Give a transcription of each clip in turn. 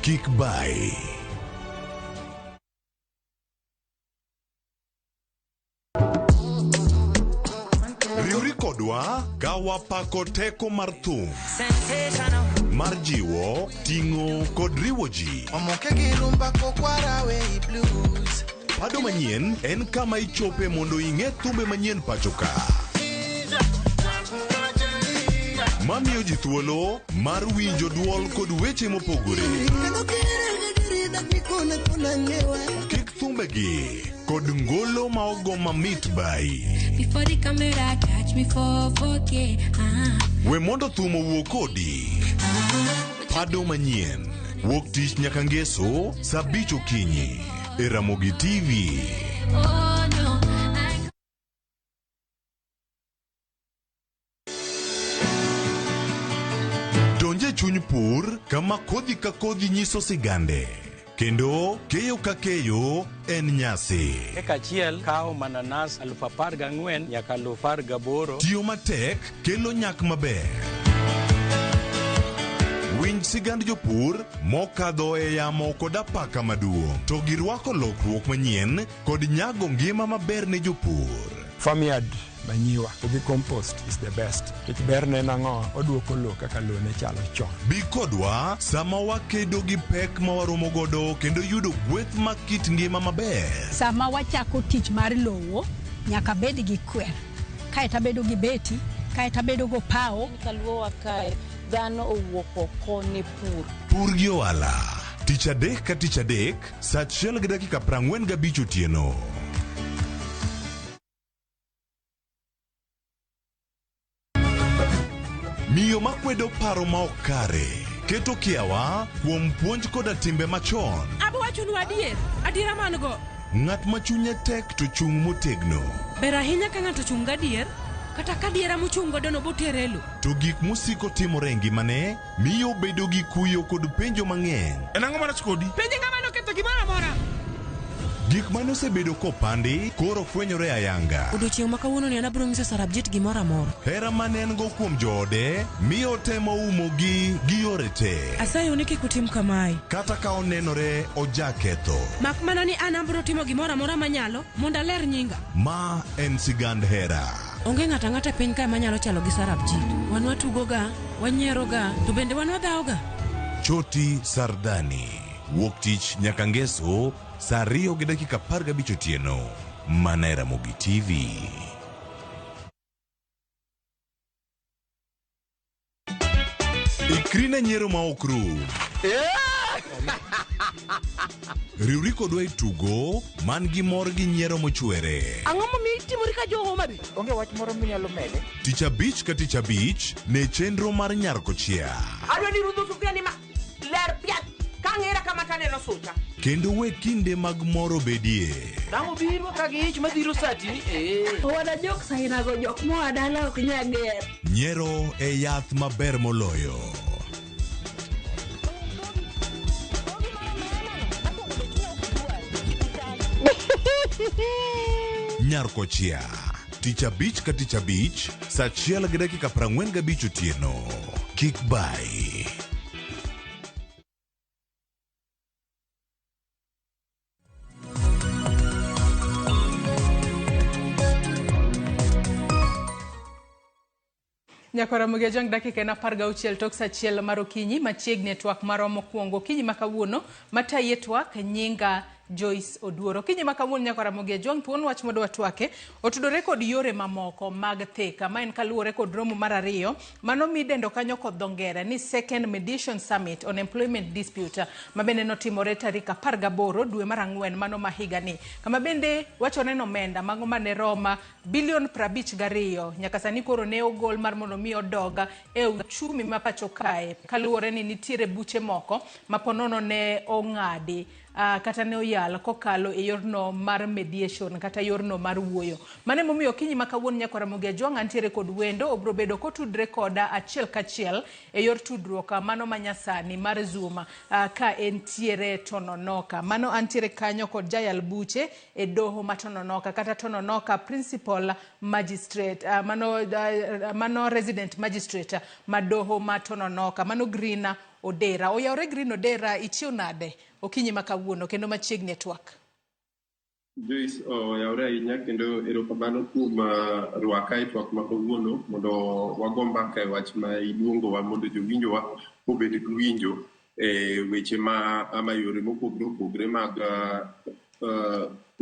Kik bayi. Riwri kodwa ka wapako teko mar thum mar jiwo, ting'o kod riwo ji. Omoke gi rumba kokwara we blues. Pado manyien en kama ichope mondo ing'e thumbe manyien pacho ka. Mamiyo ji thuolo mar winjo duol kod weche mopogore. Kik thumbegi kod ngolo ma ogo mamit bayi. Before the camera catch me for 4K. Ah. We mondo thum owuo kodi. Pado manyien. Wuok tich nyaka ngeso saa 5 okinyi e Ramogi TV. Oh no. I Donj e chuny pur kama kodhi ka kodhi nyiso sigande kendo keyo ka keyo en nyasi. Eka achiel kawo mananas 14,000 nyaka 18,000. Tiyo matek kelo nyak maber. Winj sigand jopur mokadho e yamo kod apaka maduong' to girwako lokruok manyien kod nyago ngima maber ne jopur. Farmyard manyiwa gi compost is the best. Nikech berne en ang'o? Oduoko lowo kaka lowo ne chalo chon. Bi kodwa sama wakedo gi pek ma waromo godo kendo yudo gweth mag kit ngima maber. Sama wachako tich mar lowo, nyaka bed gi kwer, kaeto abedo gi beti, kaeto abedo gopawo. Kaluowa kae dhano owuok oko ne pur. Pur gi ohala. Tich adek ka tich adek, saa achiel gi dakika 45 otieno. Miyo makwedo paro ma ok kare keto kiawa kuom puonj koda timbe machon. Abo wachonu adier, adiera man go. Ng'at ma chunye tek to chung' motegno. Ber ahinya ka ng'ato ochung' gadier, kata ka adiera mochung' godono botere e lo. To gik mosiko timore e ngimane miyo obedo gi kuyo kod penjo mang'eny. En ang'o marach kodi? Penje ng'ama noketho gimoro amora. Gik mane osebedo kopandi koro fwenyore ayanga. Odiechieng' ma kawuononi an abiro nyiso Sarabjit gimoro amora. Hera mane en go kuom joode miyo otemo umogi gi yore te. Asayou ni kik utim kamae. Kata ka onenore ojaketho. Mak mana ni an abiro timo gimoro amora manyalo mondo aler nyinga. Ma en sigand hera. Onge ng'ato ang'ata e piny kae manyalo chalo gi Sarabjit. Wan watugoga, wanyieroga, to bende wan wadhawoga. Choti Sardani. Wuok tich nyaka ngeso saa 2 gi dakika 15 otieno. Mana e Ramogi TV. Ikri ne nyiero ma ok rum. Riwri kodwa e tugo man gi mor gi nyiero mochwere. Ang'o momiyo itimori ka jo Homa Bay? Onge wach moro minyalo mede? Tich abich ka tich abich ne chenro mar Nyar Kochia. Adwa ni rudho sufuria ni ma ler piat ka ng'era kama taneno sucha. Kendo we kinde mag mor obedie. Dang' obiro ka gi ich madhiro sati ni ee. Owada jok sainago jok moa dala ok nya ger. Nyiero e yath maber moloyo. Nyar Kochia. Tich abich ka tich abich, saa achiel gi dakika 45 otieno. Kik bayi. Nyakora Ramogi Ajwang' dakika en 16 tok saa achiel mar okinyi machiegni e twak marwa mokwongo okinyi ma kawuono matayi e twak nyinga Joyce Oduor. Okinyi ma kawuono Nyakora Ramogi Ajwang' thuon wach modwa twake otudore kod yore mamoko mag thika ma en kaluwore kod romo mar ariyo mano midendo kanyo kod dho ngere ni Second Mediation Summit on Employment Dispute ma bende notimore tarik 18 dwe mar ang'wen mano ma higani kama bende wachore ni omenda mago mane rom Bilion 52 nyaka sani koro ne ogol mar mondo mi odog e uchumi ma pacho kae kaluwore ni nitiere buche moko ma ponono ne ong'adi uh, kata ne oyal kokalo e yorno mar mediation kata yorno mar wuoyo. Mano emomiyo okinyi ma kawuono Nyakwar Ramogi Ajwang' antiere kod wendo obro bedo kotudre koda achiel kachiel e yor tudruok mano ma nyasani mar Zoom uh, ka entiere Tononoka. Mano antiere kanyo kod jayal buche e doho ma Tononoka kata Tononoka Principal Magistrate uh, mano, uh, mano resident magistrate ma doho ma Tononoka mano Green Odera. Oyawre Green Odera, ichiew nade okinyi ma kawuono kendo machiegni e twak? Joyce, oyawre ahinya kendo erokamano kuom rwaka e twak ma kawuono mondo wago mbaka e wach ma iluongowa mondo jowinjowa obed gi winjo e weche ma ama yore mopogore opogore mag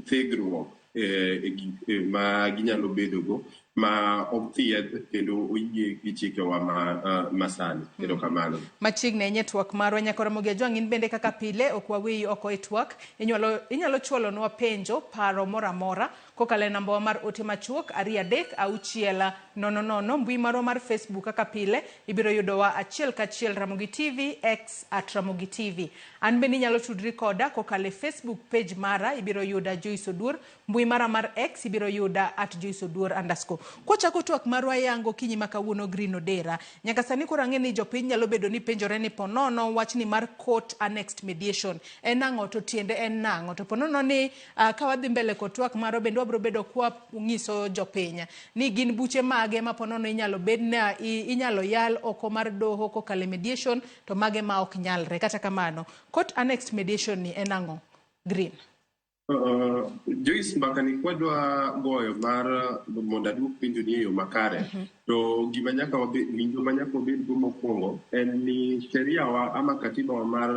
thegruok e gik ma ginyalo bedogo ma othiedh kendo oyie gi chikewa ma masani. Erokamano. Machiegni ahinya e twak marwa nyaka Ramogi Ajwang' in bende kaka pile ok waweyi oko e twak. Inyalo chwalonwa penjo, paro moro amora kokalo e nambawa mar ote machuok 2 3 6 0 0. Mbui marwa mar Facebook kaka pile ibiro yudowa achiel kachiel Ramogi TV, X @RamogiTV. An bende inyalo tudri koda kokalo e Facebook page mara, ibiro yuda Joyce Oduor. Mbui mara mar X ibiro yuda @JoyceOduor_. Kwachako twak marwa yango okinyi ma kawuono Green Odera. Nyaka sani koro ang'e ni jopiny nyalo bedo ni penjore ni ponono wachni mar court annexed mediation en ang'o to tiende en nang'o. To ponono ni ka wadhi mbele kod twak marwa bende wabiro bedo kwa nyiso jopiny ni gin buche mage ma ponono inyalo bed na inyalo yal oko mar doho kokalo e mediation to mage ma ok nyalre. Kata kamano, court annexed mediation ni en ang'o? Green. Joyce, mbaka ni kwadwa goyo mar mondo aduok penjo ni e yo makare, to gima nyaka wabed, winjo ma nyaka wabed go mokwongo en ni sheria wa ama katiba wa mar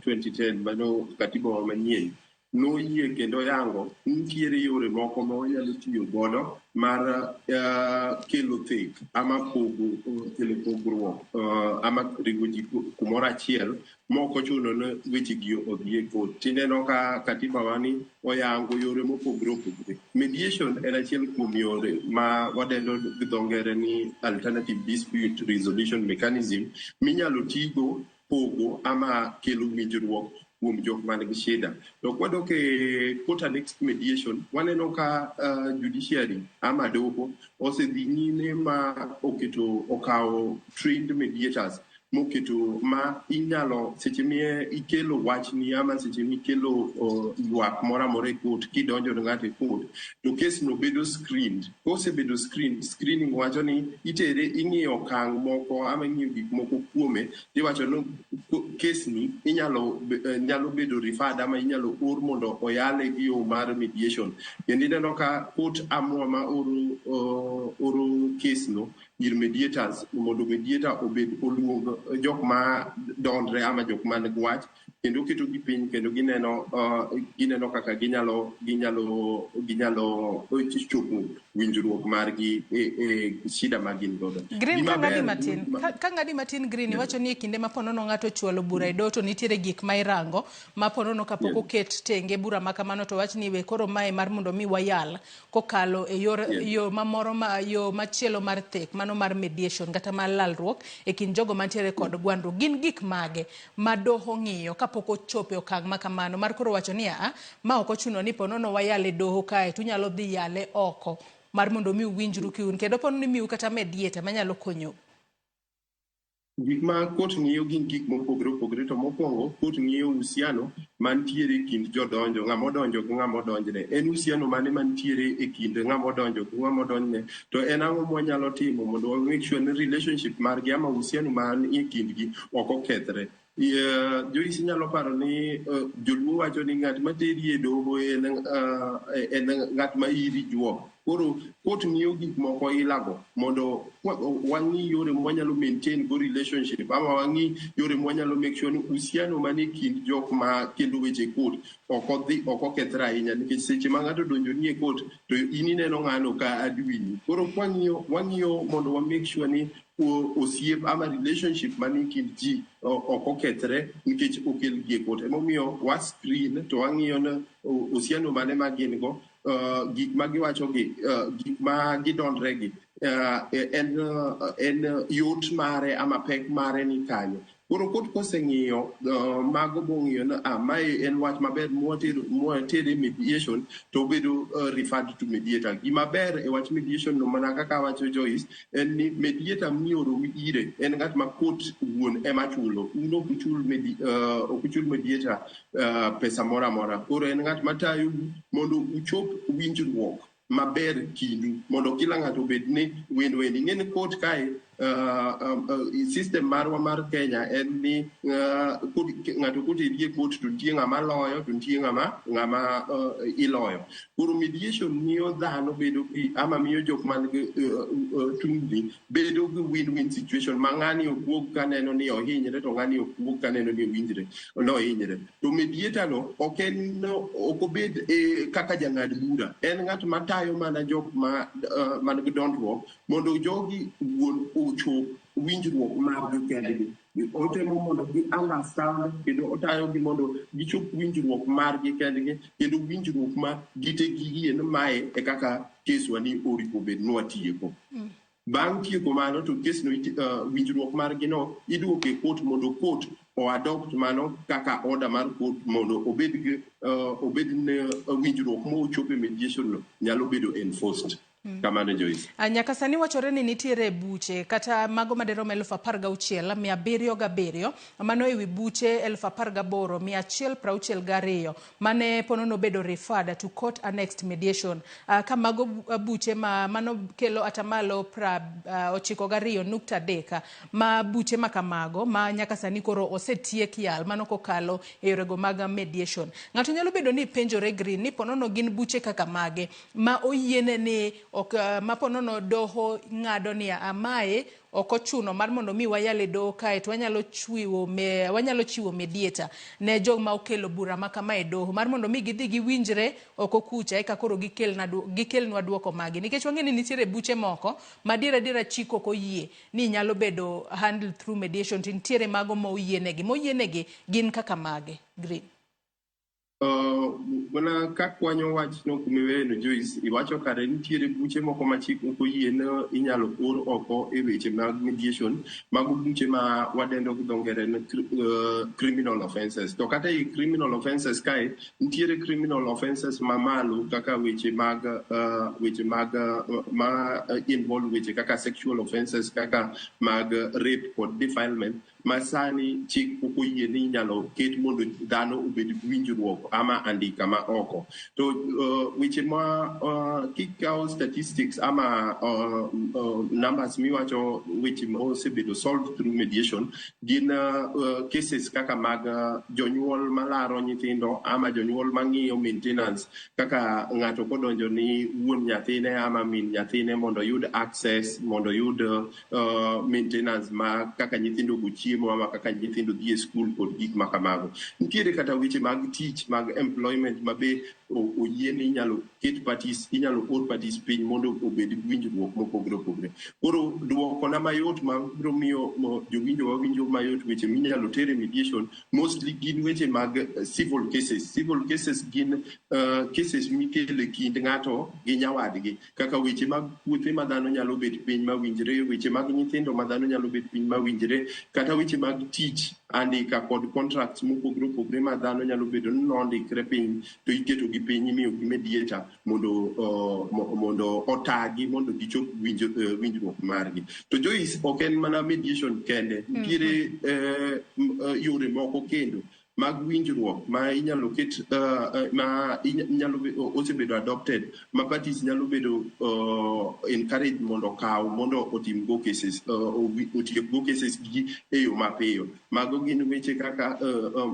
2010, mano katiba wa manyien, noyie kendo yango ni nitiere yore moko ma wanyalo tiyo godo mar kelo thek ama pogo, kelo pogruok ama riwo ji kumoro achiel mok ochuno ni weche gi odhi e court. Tineno ka katiba wa ni oyango yore mopogore opogore. Mediation en achiel kuom yore ma wadendo gi dho ngere ni alternative dispute resolution mechanism minyalo tigo pogo ama kelo winjruok kuom jok man gi shida. To kwadok e court annexed mediation, waneno ka judiciary ama doho osedhi nyime ma oketo okawo trained mediators moketo ma inyalo seche mi ikelo wachni ama seche mikelo ywak moro amora e court kidonjo ne ng'ato e court to kes no bedo screened. Kosebedo screened, screening wacho ni itere ing'iyo okang' moko ama ing'iyo gik moko kuome tiwacho ni kes ni inyalo nyalo bedo referred ama inyalo or mondo oyale gi yo mar mediation. Kendo ineno ka court amua ma oro kes no ir mediators mondo mediator obed oluong jok ma donjre ama jok man gi wach kendo oketogi piny kendo gineno kaka ginyalo chopo winjruok margi e shida ma gin godo. Green, ka ng'adi matin, ka ng'adi matin Green, iwacho ni e kinde ma ponono ng'ato ochwalo bura e doho to nitiere gik ma irango ma ponono kapok oket tenge bura ma kamano to wach ni we koro mae mar mondo mi wayal kokalo e yor yo mamoro ma yo machielo mar thek mano mar mediation kata mar lalruok e kind jogo mantiere kod gwandruok. Gin gik mage ma doho ng'iyo kapok ochopo e okang' ma kamano mar koro wacho ni aa ma ok ochuno ni ponono wayale e doho kae to unyalo dhi yale oko mar mondo mi uwinjru kiun kendo ponono imiu kata mediator manyalo konyou. Gik ma court ng'iyo gin gik mopogore opogore to mokwongo court ng'iyo uhusiano mantiere e kind jodonjo, ng'ama odonjo gi ng'ama odonjne. En uhusiano mane mantiere e kind ng'ama odonjo gi ng'ama odonjne to en ang'o mwanyalo timo mondo wa make sure ni relationship margi ama uhusiano man e kindgi ok okethre. Joyce, inyalo paro ni joluo wacho ni ng'at materi e doho en ng'at ma iri juok. Koro court ng'iyo gik moko ilago mondo wang'i yore mwanyalo maintain go relationship ama wang'i yore mwanyalo make sure ni uhusiano manie kind jok ma kelo weche e court ok odhi ok okethre ahinya nikech seche ma ng'ato odonjo ni e court to in ineno ng'ano ka adwini. Koro kwang'iyo wang'iyo mondo wa make sure ni osiep ama relationship manie kind ji ok okethre nikech okel gi e court. Emomiyo wa screen to wang'iyo ni uhusiano mane ma gin go, gik ma giwacho gi, gik ma gidonjre gi, en yot mare ama pek mare ni kanyo. Koro court koseng'iyo mago bong'iyo ni mae en wach maber mwatere mediation to obedo referred to mediator. Gima ber e wach mediation no mana kaka awacho Joyce en ni mediator mioro ire en ng'at ma court wuon ema chulo. Un ok uchul mediator pesa moro amora. Koro en ng'at matayou mondo uchop winjruok maber kindu mondo kila ng'ato obed ni win-win. Ing'e ni court kae System marwa mar Kenya en ni ng'ato koteri e court to nitie ng'ama loyo to nitie ng'ama iloyo. Koro mediation miyo dhano bedo gi ama miyo jok man gi tungni bedo gi win-win situation ma ng'ani ok wuog kaneno ni ohinyre to ng'ani ok wuog kaneno ni owinjre nohinyre. To mediator no ok en ok obed kaka jang'ad bura. En ng'at matayo mana jok ma man gi dondruok mondo jogi wuon ochop winjruok margi kendgi. Otemo mondo gi understand kendo otayogi mondo gichop winjruok margi kendgi kendo winjruok ma gite giyie ni mae e kaka keswa ni oripo bed ni watieko. Bang' tieko mano to kes no winjruok margi no iduoko e court mondo court o adopt mano kaka order mar court mondo obed gi obed ne winjruok mochopo e mediation no nyalo bedo enforced. Kamano, Joyce. Nyaka sani wachore ni nitiere buche kata mago madirom 16,707, mano ewi buche 18,162 mane ponono obedo referred to court annexed mediation. Ka mago buche ma mano kelo atamalo 92.3 ma buche ma kamago ma nyaka sani koro osetiek yal mano kokalo e yorego mag mediation. Ng'ato nyalo bedo ni penjore, Green, ni ponono gin buche kaka mage ma oyiene ni ok ma ponono doho ng'ado ni amae ok ochuno mar mondo mi wayal e doho kae to wanyalo chiwo mediator ne joma okelo bura ma kama e doho mar mondo mi gidhi giwinjre oko kucha eka koro gikelnwa duoko magi, nikech wang'e ni nitiere buche moko ma adier adiera chik ok oyie ni nyalo bedo handled through mediation, to nitiere mago ma oyienegi moyienegi gin kaka mage, Green? Mana kakwanyo wachno kumiweyeno, Joyce, iwacho kare nitiere buche moko ma chik ok oyie ni inyalo or oko e weche mag mediation. Mago buche ma wadendo gi dho ngere ni criminal offences. To kata ei criminal offences kae, nitiere criminal offences mamalo kaka weche mag ma involve weche kaka sexual offences, kaka mag rape kod defilement, ma sani chik ok oyie ni inyalo ket mondo dhano obed gi winjruok ama andika ma oko. To weche ma kikawo statistics ama numbers miwacho weche ma osebedo solved through mediation gin cases kaka mag jonyuol malaro nyithindo ama jonyuol mang'iyo maintenance, kaka ng'ato kodonjo ni wuon nyathine ama min nyathine mondo oyud access, mondo oyud maintenance ma kaka nyithindo go chiemo ama kaka nyithindo dhi e skul kod gik ma kamago. Nitiere kata weche mag tich, mag employment, ma be oyie ni inyalo ket parties, inyalo or parties piny mondo obed gi winjruok mopogore opogore. Koro duokona mayot ma biro miyo jowinjo wawinjo mayot, weche minyalo ter e mediation mostly gin weche mag civil cases. Civil cases gin cases mikelo e kind ng'ato gi nyawadgi, kaka weche mag puothe ma dhano nyalo bet piny mawinjre, weche mag nyithindo ma dhano nyalo bet piny mawinjre, kata weche mag tich, andika kod contracts mopogore opogore ma dhano nyalo bedo ni nondikre piny to iketo gi piny, imiyo gi mediator mondo otagi mondo gichop winjruok margi. To Joyce, ok en mana mediation kende, nitiere yore moko kendo mag winjruok ma inyalo ket ma inyalo osebedo adopted, ma parties nyalo bedo encouraged mondo okaw mondo otim go cases, otiek go cases gi e yo mapiyo. Mago gin weche kaka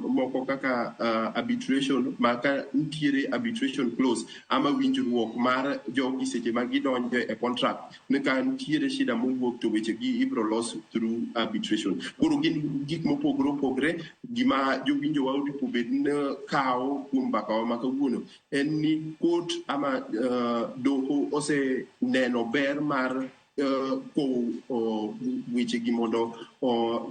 moko kaka arbitration, ma ka nitiere arbitration clause ama winjruok mar jogi seche ma gidonjo e contract ni ka nitiere shida mowuok to weche gi ibiro los through arbitration. Koro gin gik mopogore opogore. Gima jowinjowa oripo bed ni kawo kuom mbakawa ma kawuono en ni court ama doho oseneno ber mar kowo weche gi mondo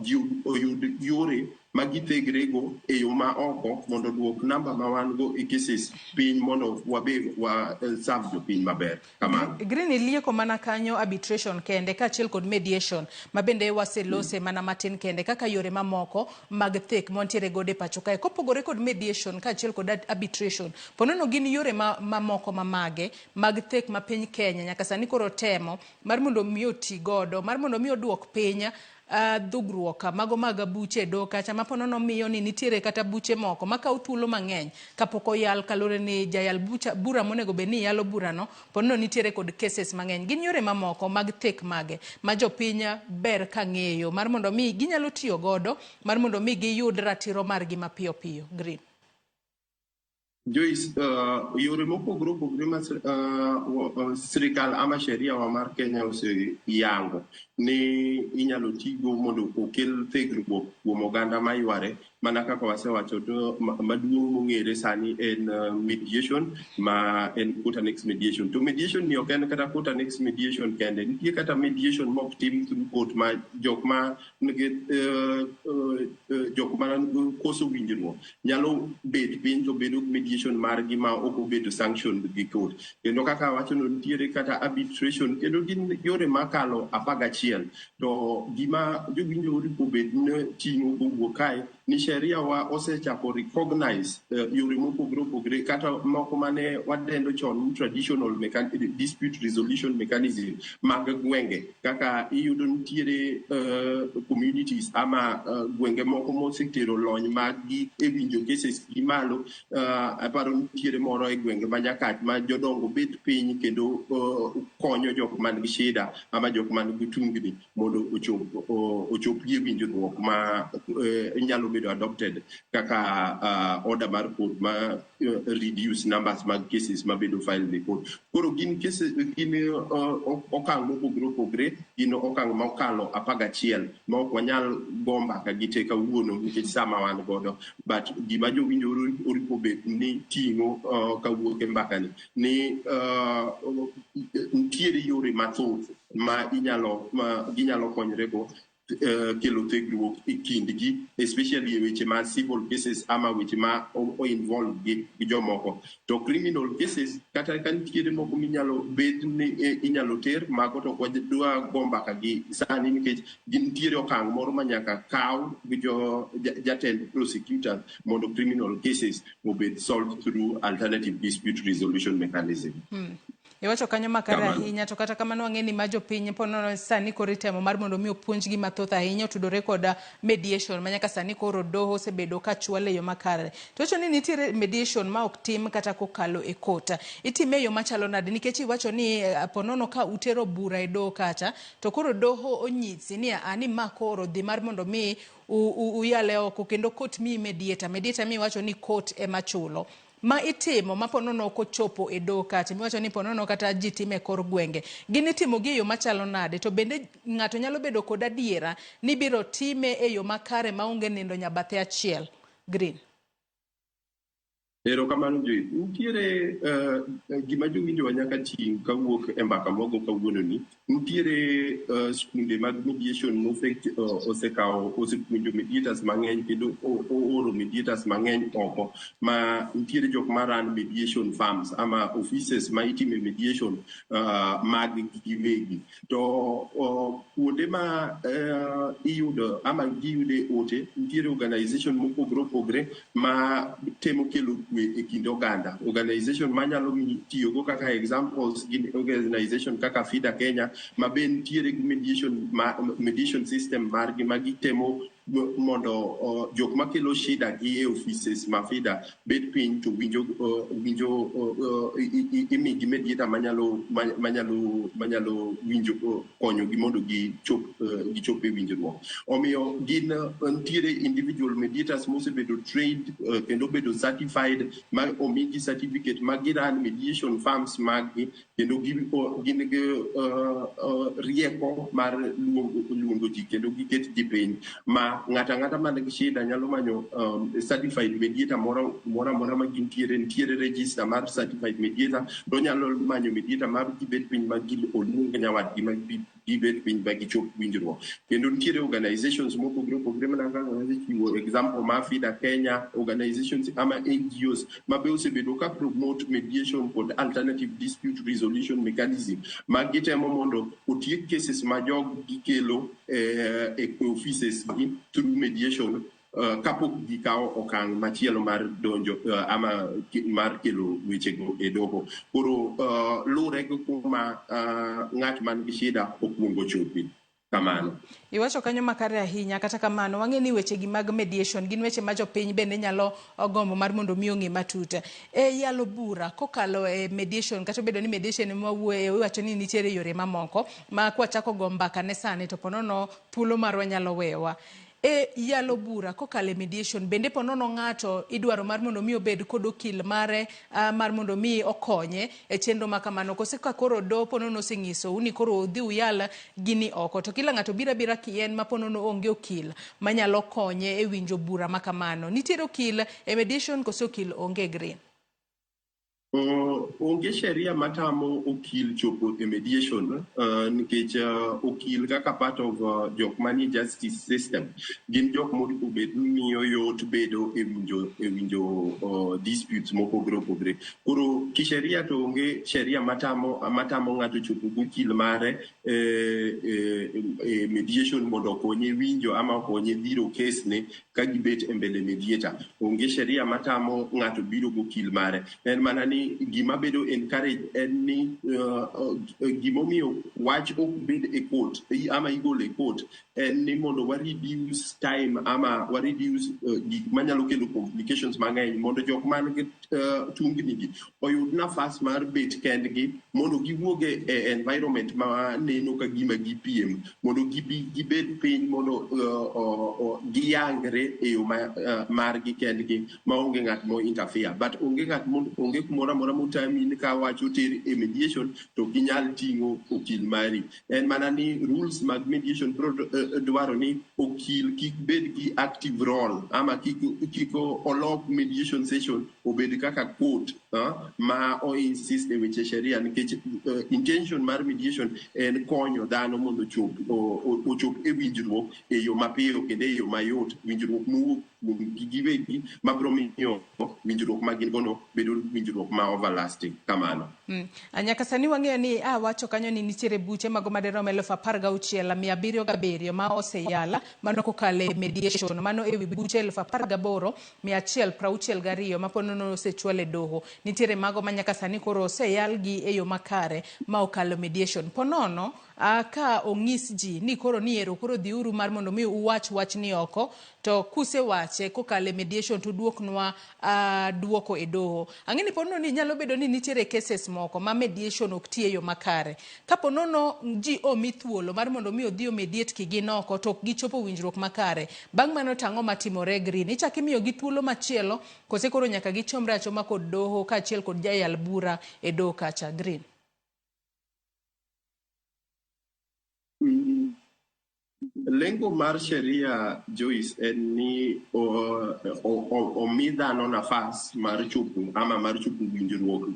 ji oyud yore ma githegrego e yo ma oko mondo duok namba ma wan go e cases piny mondo wabe wa serve jopiny maber kamano. Green, ilieko mana kanyo arbitration kende kaachiel kod mediation ma bende waselose mana matin kende kaka yore mamoko mag thek mwantiere godo e pacho kae. Kopogore kod mediation kaachiel kod arbitration, ponono gin yore mamoko mamage mag thek ma piny Kenya nyaka sani koro temo mar mondo mi oti godo mar mondo mi oduok piny Dhugruok mago mag buche e doho kacha ma ponono miyo ni nitiere kata buche moko makawo thuolo mang'eny kapok oyal kaluwore ni jayal bucha, bura monego bed ni yalo burano ponono nitiere kod cases mang'eny. Gin yore mamoko mag thek mage ma jopiny ber ka ng'eyo mar mondo mi ginyalo tiyo godo mar mondo mi giyud ratiro margi mapiyo piyo. Green. Joyce, yore mopogore opogore ma sirikal ama sheria wa mar Kenya oseyango ni inyalo tigo mondo okel thegruok kuom oganda mayware. Mana kaka wasewacho, to maduong' mong'ere sani en mediation, ma en court annex mediation. To mediation ni ok en kata court annex mediation kende, nitie kata mediation mok tim through court, ma jok ma nigi jok ma koso winjruok nyalo bet piny to bedo mediation margi ma ok obedo sanctioned gi court. Kendo kaka awacho no, nitiere kata arbitration, kendo gin yore makalo 11. To gima jowinjo oripo bed ni ting'o kowuok kae ni sheria wa osechako recognize yore mopogore opogore, kata moko mane wadendo chon ni traditional dispute resolution mechanism mag gwenge. Kaka iyudo nitiere communities ama gwenge moko mosetero lony maggi e winjo cases gi malo. Aparo nitiere moro e gwenge ma Nyakach ma jodongo bet piny kendo konyo jok man gi shida ama jok man gi tungni mondo ochop e winjruok ma nyalo bedo adopted kaka order mar court ma reduce numbers mag cases mabedo filed e court. Koro gin cases, gin okang' mopogore opogore, gin okang' mokalo 11 ma ok wanyal go mbaka gi te kawuono nikech sama wan godo. But gima jowinjo oripo bed ni ting'o kawuok e mbakani ni nitiere yore mathoth ma inyalo ma ginyalo konyrego kelo thegruok e kindgi, especially e weche ma civil cases ama weche ma o involve gi jomoko. To criminal cases, kata ka nitiere moko minyalo bed ni inyalo ter mago, to ok wadwa go mbaka gi sani nikech gintiere okang' moro ma nyaka kaw gi jo jatend prosecutor mondo criminal cases obed solved through alternative dispute resolution mechanism. Iwacho kanyo makare Kamano. ahinya. To kata kamano wang'e ni ma jopiny ponono sani koro itemo mar mondo mi opuonjgi mathoth ahinya otudore kod mediation ma nyaka sani koro doho osebedo ka chwalo e yo makare. To wacho ni nitiere mediation ma ok tim kata kokalo e court. Itime e yo machalo nade? Nikech iwacho ni ponono ka utero bura e doho kacha to koro doho onyisi ni a ni ma koro dhi mar mondo mi uyale oko kendo court miyi mediator. Mediator miwacho ni court ema chulo. Ma itimo ma ponono ok ochopo e doho kacha miwacho ni ponono kata ji time e kor gwenge, gin itimo gi e yo machalo nade? To bende ng'ato nyalo bedo kod adiera ni biro time e yo makare maonge nindo nyabathe achiel? Green. Erokamano, Joyce. Nitiere gima jowinjowa nyaka ting' kawuok e mbaka mogo kawuono ni nitiere skunde mag mediation mosekawo osepuonjo mediators mang'eny kendo ooro mediators mang'eny oko, ma nitiere jok ma run mediation firms ama offices ma itime mediation mag giwegi. To kuonde ma iyudo ama giyude ote, nitiere organization mopogore opogore ma temo kelo kwe e kind oganda. Organization manyalo tiyogo kaka examples gin organization kaka FIDA Kenya, ma be nitiere gi mediation system margi ma gitemo mondo jok makelo shida gi e offices ma FIDA bet piny to winjo imigi mediator manyalo winjo konyogi mondo gichop e winjruok. Omiyo gin nitiere individual mediators mosebedo trained kendo bedo certified ma omigi certificate ma giran mediation firms maggi, kendo gin gi rieko mar luongo ji kendo giket ji piny, ma ng'ato ang'ata man gi shida nyalo manyo certified mediator moro moro amora ma gintiere. Nitiere register mar certified mediator, to onyalo manyo mediator mar gibet piny ma oluong nyawadgi ma gibet piny ma gichop winjruok. Kendo nitiere organizations mopogore opogore, mana kaka asechiwo example mar FIDA Kenya, organizations ama NGOs ma be osebedo ka promote mediation kod alternative dispute resolution mechanism ma gitemo mondo otiek cases ma jog gikelo e offices gi through mediation kapok gikawo okang' machielo mar donjo ama mar kelo wechego e doho. Koro luwre gi kuma ng'at man gi shida okuongo chopi. Kamano. Iwacho kanyo makare ahinya, kata kamano wang'e ni weche gi mag mediation gin weche ma jopiny bende nyalo gombo mar mondo mi ong'e matut. E yalo bura kokalo e mediation, kata obedo ni mediation ema wawuoye, iwacho ni nitiere yore mamoko ma kwachako go mbaka ne sani to ponono thuolo marwa nyalo wewa. E yalo bura kokalo e mediation bende ponono ng'ato idwaro mar mondo mi obed kod okil mare mar mondo mi okonye e chenro ma kamano, kose ka koro doho ponono osenyisou ni koro udhi uyal gini oko to kila ng'ato biro abira kien ma ponono onge okil manyalo konye e winjo bura ma kamano. Nitiere okil e mediation kose okil onge, Green? Onge sheria matamo okil chopo e mediation, nikech okil kaka part of jok manie justice system gin jok monego bed ni miyo yot bedo e winjo disputes mopogore opogore. Koro kisheria to onge sheria matamo ng'ato chopo gokil mare e mediation mondo okonye winjo ama okonye dhiro case ne ka gibet e mbele mediator. Onge sheria matamo ng'ato biro gokil mare. En mana ni gima bedo encourage en ni gimomiyo wach ok bed e court ama igolo e court en ni mondo wa reduce time ama wa reduce gik manyalo kelo complications mang'eny, mondo jok man gi tungni gi oyud nafas mar bet kendgi mondo giwuog e environment ma neno ka gima gipiem, mondo gibi gibed piny mondo giyangre e yo margi kendgi maonge ng'at mo interfere. But onge ng'at onge kumoro amora motami ni ka wach oter e mediation to ok inyal ting'o okil mari. En mana ni rules mag mediation biro dwaro ni okil kik bed gi active role ama kik olok mediation session obed kaka court ma o insist e weche sheria, nikech intention mar mediation en konyo dhano mondo ochop e winjruok e yo mapiyo kendo e yo mayot, winjruok mowuok kuom gi giwegi mabiro miyo winjruok ma gin gono bedo winjruok ma everlasting. Kamano. Nyaka sani wang'eyo ni a wacho kanyo ni nitiere buche mago madirom 16,707 ma oseyala mano kokalo e mediation, mano ewi buche 18,162 ma pod nono osechwal e doho. Nitiere mago ma nyaka sani koro oseyalgi e yo makare ma okalo mediation. Ponono ka ong'is ji ni koro ni ero koro dhiuru mar mondo mi uwach wachni oko, to kusewache kokalo e mediation to duoknwa duoko e doho. Ang'e ni ponono ni nyalo bedo ni nitiere cases moko ma mediation ok ti e yo makare. Kapo nono ji omi thuolo mar mondo mi odhi o mediate kigin oko to ok gichopo winjruok makare. Bang' mano to ang'o matimore, Green? Ichako imiyogi thuolo machielo kose koro nyaka gichomre achoma kod doho kaachiel kod jayal bura e doho kacha, Green? Lengo mar sheria, Joyce, en ni omi dhano nafas mar chopo ama mar chopo winjruok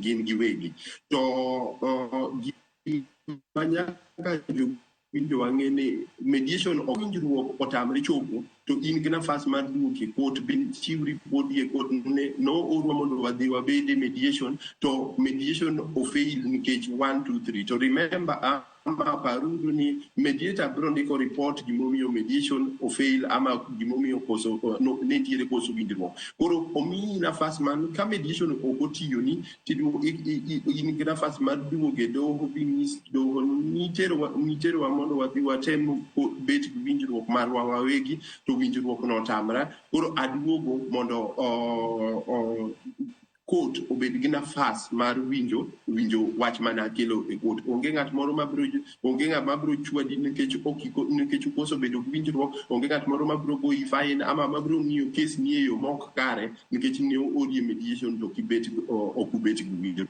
gin giwegi. To gima nyaka jowinjo wang'e ni mediation ok winjruok otamre chopo to in gi nafas mar duok e court bin chiw ripodi e court ne noorwa mondo wadhi wabed e mediation to mediation ofail nikech 1 2 3. To remember ama paruru ni mediator biro ndiko report gimomiyo mediation ofail ama gimomiyo koso no, ne nitiere koso winjruok. Koro omiyi nafas man ka mediation ok otiyoni tiduogo in gi nafas mar duogo e doho binyis doho niterowa mondo wadhi watem bet gi winjruok marwa wawegi to winjruok no otamra, koro aduogo mondo court obed gi nafas mar winjo wach mane akelo e court. Onge ng'at moro mabiro, onge ng'at mabiro chwadi nikech ok nikech ukoso bedo gi winjruok. Onge ng'at moro mabiro goyi fine ama mabiro ng'iyo kes ni e yo mok kare nikech ne oori e mediation to ok ubet gi winjruok.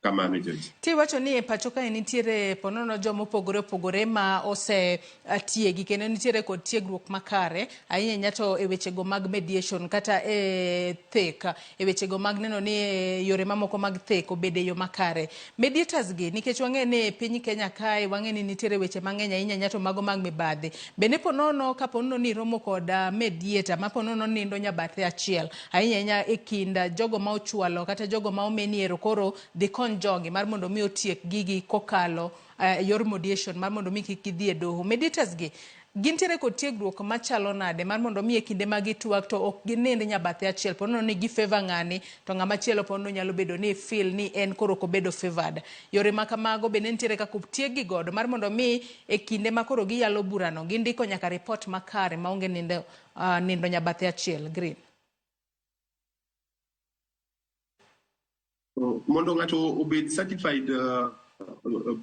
Kamano, Joyce. Tiwacho ni e pacho kae nitiere ponono joma opogore opogore ma ose tiegi kendo nitiere kod tiegruok makare ahinya ahinya to e wechego mag mediation kata e thek, e wechego mag neno ni yore mamoko mag thek obede e yo makare. Mediators gi, nikech wang'e ni e piny Kenya kae wang'e ni nitiere weche mang'eny ahinya ahinya to mago mag mibadhi. Bende ponono ka ponono ni iromo kod mediator ma ponono nindo nyabathe achiel ahinya ahinya e kind jogo ma ochwalo kata jogo ma omeni ero koro dhi kony jogi mar mondo mi otiek gigi kokalo yor mediation mar mondo mi kik gidhi e doho. Mediators gi Gintiere kod tiegruok machalo nade mar mondo mi e kinde ma gitwak to ok ginind nyabathe achiel ponono ni gi favor ng'ani to ng'ama chielo ponono nyalo bedo ni feel ni en koro ok obedo favored. Yore ma kamago bende nitiere kaka otieg gi godo mar mondo mi e kinde ma koro giyalo burano gindiko nyaka report makare maonge nindo, nindo nyabathe achiel. Green. Mondo ng'ato obed certified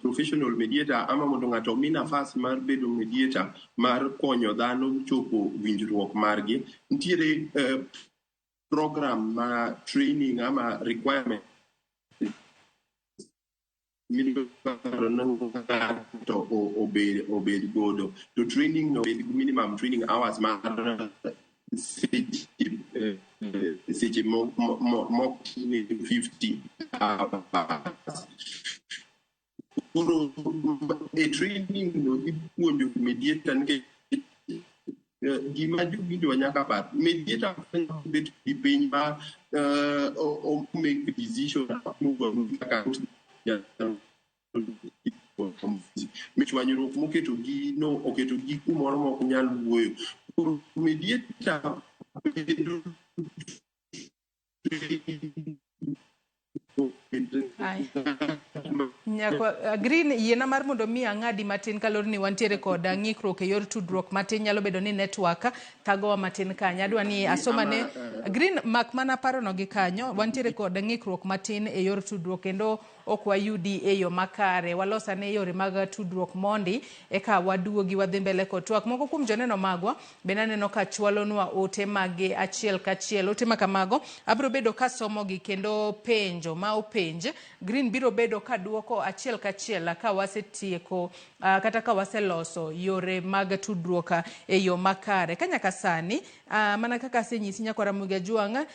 professional mediator ama mondo ng'ato omi nafas mar bedo mediator mar konyo dhano chopo winjruok margi, nitiere program ma training ama requirement midwaro ni ng'ato obed godo. To training no bed minimum training hours mar seche mok 50 hours. Koro e training no ipuonjo mediator, nikech gima jowinjowa nyaka par, mediator bet gi piny ma o make decision kaka chwanyruok moketo gi no oketo gi kumoro mok nyal wuoyo. Koro mediator bedo Ai. Nyakwa Green, yiena mar mondo mi ang'adi matin kaluwore ni wantiere kod ng'ikruok e yor tudruok matin, nyalo bedo ni network thagowa matin kanyo. Adwa ni asomane Green, mak mana parono gi kanyo, wantiere kod ng'ikruok matin e yor tudruok kendo ok wayudi e yo makare. Walosane yore mag tudruok mondi eka waduogi wadhi mbele kod twak. Moko kuom joneno magwa bende aneno ka chwalonwa ote magi achiel kachiel. Ote ma kamago abiro bedo kasomogi kendo penjo ma openj Green biro bedo ka duoko achiel kachiel ka wasetieko kata ka waseloso yore mag tudruok e yo makare. Ka nyaka sani, mana kaka asenyisi nyakwara Ramogi Ajwang',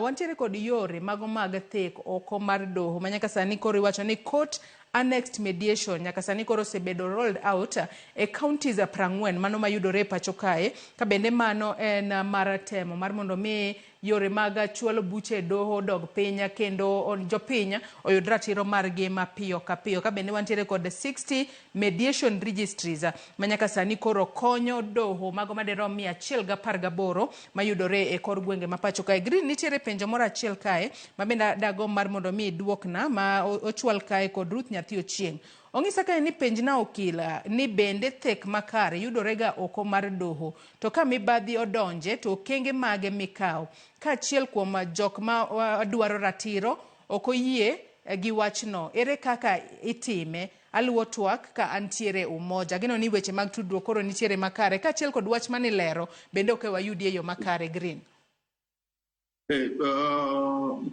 wantiere kod yore mago mag thek oko mar doho ma nyaka sani koro iwacho ni court annexed mediation nyaka sani koro osebedo rolled out e counties 40 mano mayudore e pacho kae, ka bende mano en mar temo mar mondo mi yore mag chwalo buche e doho dog piny kendo jopiny oyud ratiro margi mapiyo ka piyo. Ka bende wantiere kod 60 mediation registries ma nyaka sani koro konyo doho mago madirom 118 mayudore e kor gwenge ma pacho kae. Green, nitiere penjo moro achiel kae ma bende dagomb mar mondo mi iduokna ma ochwal kae kod Ruth Nyathi Ochieng'. Ong'isa kae ni penjna okil ni bende thek makare yudore ga oko mar doho, to ka mibadhi odonje to okenge mage mikawo? Kaachiel kuom jok ma dwaro ratiro ok oyie gi wachno, ere kaka itime? Aluwo twak ka antiere Umoja. Ageno ni weche mag tudruok koro nitiere makare, kaachiel kod wach manilero bende ok wayudi e yo makare. Green.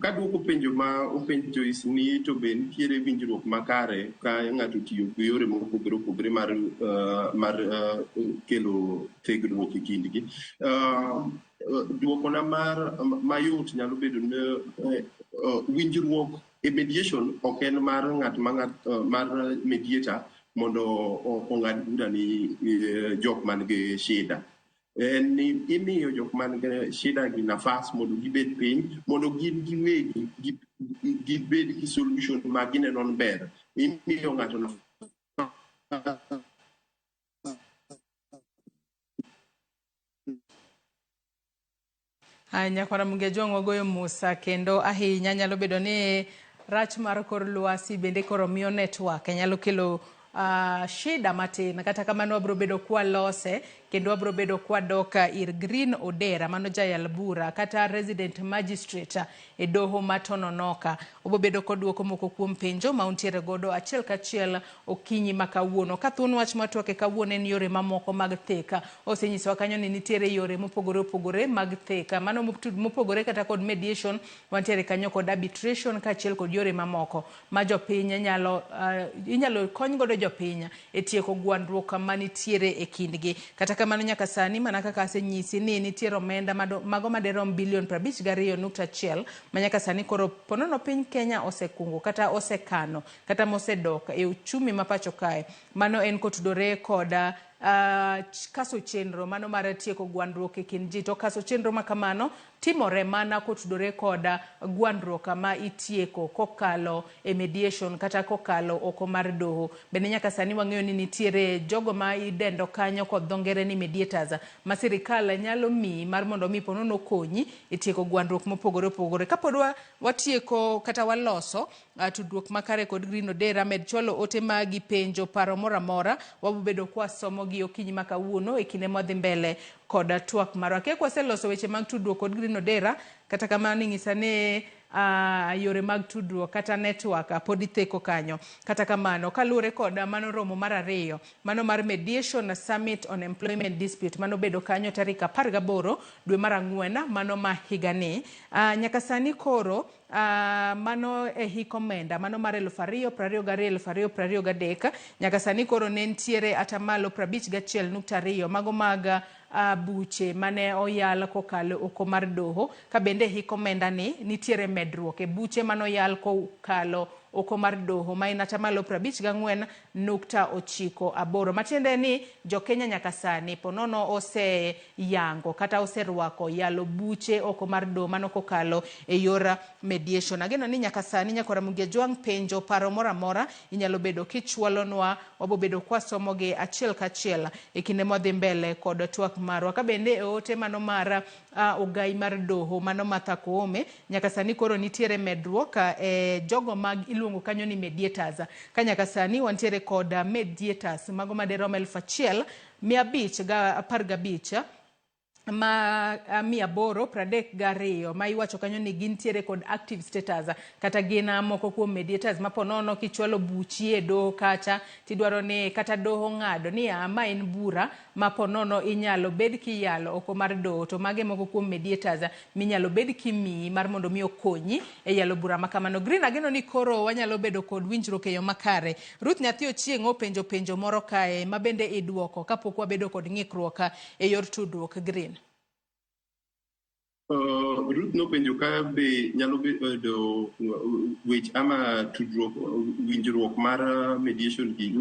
Kaduoko penjo ma openj Joyce ni to be nitiere winjruok makare ka ng'ato otiyo gi yore mopogore opogore mar kelo thegruok e kindgi. Duokona mar mayot nyalo bedo ni winjruok e mediation ok en mar ng'at ma ng'at mar mediator mondo ong'ad bura ni jok man gi shida. En ni imiyo jok man gi shida gi nafas mondo gibed piny, mondo gin giwegi gibed gi solution ma gineno ni ber. Imiyo ng'ato nafas. Aya, nyakwara Ramogi Ajwang', wagoyo musa kendo ahinya. Nyalo bedo ni rach mar kor lwasi bende koro miyo network nyalo kelo shida matin. Kata kamano wabiro bedo kwalose kendo wabiro bedo kwadok ir Green Odera, mano jayal bura kata resident magistrate e doho ma Tononoka. Obiro bedo koduoko moko kuom penjo ma untiere godo achiel kachiel okinyi ma kawuono. Ka thuon wach matwake kawuono en yore mamoko mag theka. Osenyisowa kanyo ni nitiere yore mopogore opogore mag theka. Mano mopogore kata kod mediation, wantiere kanyo kod arbitration kaachiel kod yore mamoko ma jopiny nyalo inyalo kony godo jopiny e tieko gwandruok manitiere e kindgi. Kata kamano nyaka sani mana kaka asenyisi ni nitiere omenda mago madirom bilion 52.1 ma nyaka sani koro ponono piny Kenya osekungo kata osekano kata mosedok e uchumi ma pacho kae. Mano en kotudore kod Kaso chenro mano mar tieko gwandruok e kind ji. To kaso chenro ma kamano timore mana kotudore kod gwandruok ma itieko kokalo e mediation kata kokalo oko mar doho. Bende nyaka sani wang'eyo ni nitiere jogo ma idendo kanyo kod dho ngere ni mediators ma sirikal nyalo miyi mar mondo mi ponono okonyi e tieko gwandruok mopogore opogore. Kapod watieko kata waloso tudruok makare kod Green Odera, med chwalo ote magi, penjo, paro moro amora, wabobedo kwasomo gi okinyi ma kawuono e kinde mwadhi mbele kod twak marwa. Kia kwaseloso weche mag tudruok kod Green Odera, kata kamano ing'isa ni yore mag tudruok kata network pod itheko kanyo. Kata kamano, kaluwore kod mano romo mar ariyo, mano mar Mediation Summit on Employment Dispute mano bedo kanyo tarik 18 dwe mar ang'wen mano ma higani. Nyaka sani koro mano e hik omenda mano mar 2022 2023 nyaka sani koro ne nitiere atamalo 51.2 mago mag buche mane oyal kokalo oko mar doho. Ka bende hik omenda ni nitiere medruok e buche mane oyal kokalo oko mar doho ma en atamalo 54.98, matiende ni jokenya nyaka sani ponono oseyango kata oserwako yalo buche oko mar doho mano kokalo e yor mediation. Ageno ni nyaka sani nyakora Ramogi Ajwang' penjo, paro moro amora inyalo bedo kichwalonwa, wabobedo kwasomogi achiel kachiel e kinde mwadhi mbele kod twak marwa. Ka bende e ote mano mar ogai mar doho mano Martha Koome, nyaka sani koro nitiere medruok e jogo mag iluongo kanyo ni mediators. Ka nyaka sani wantiere kod mediators mago maderom 1515 ma 832 ma iwacho kanyo ni gintiere kod active status kata gin moko kuom mediators ma ponono kichwalo buchi e doho kacha tidwaro ni kata doho ng'ado ni ma en bura ma ponono inyalo bed kiyalo oko mar doho, to mage moko kuom mediators minyalo bed kimiyi mar mondo mi okonyi e yalo bura ma kamano. Green, ageno ni koro wanyalo bedo kod winjruok e yo makare. Ruth Nyathi Ochieng' openjo penjo moro kae ma bende iduoko kapok wabedo kod ng'ikruok e yor tudruok. Green. Ruth nopenjo ka be nyalo bedo wech ama tudruok winjruok mar mediation gi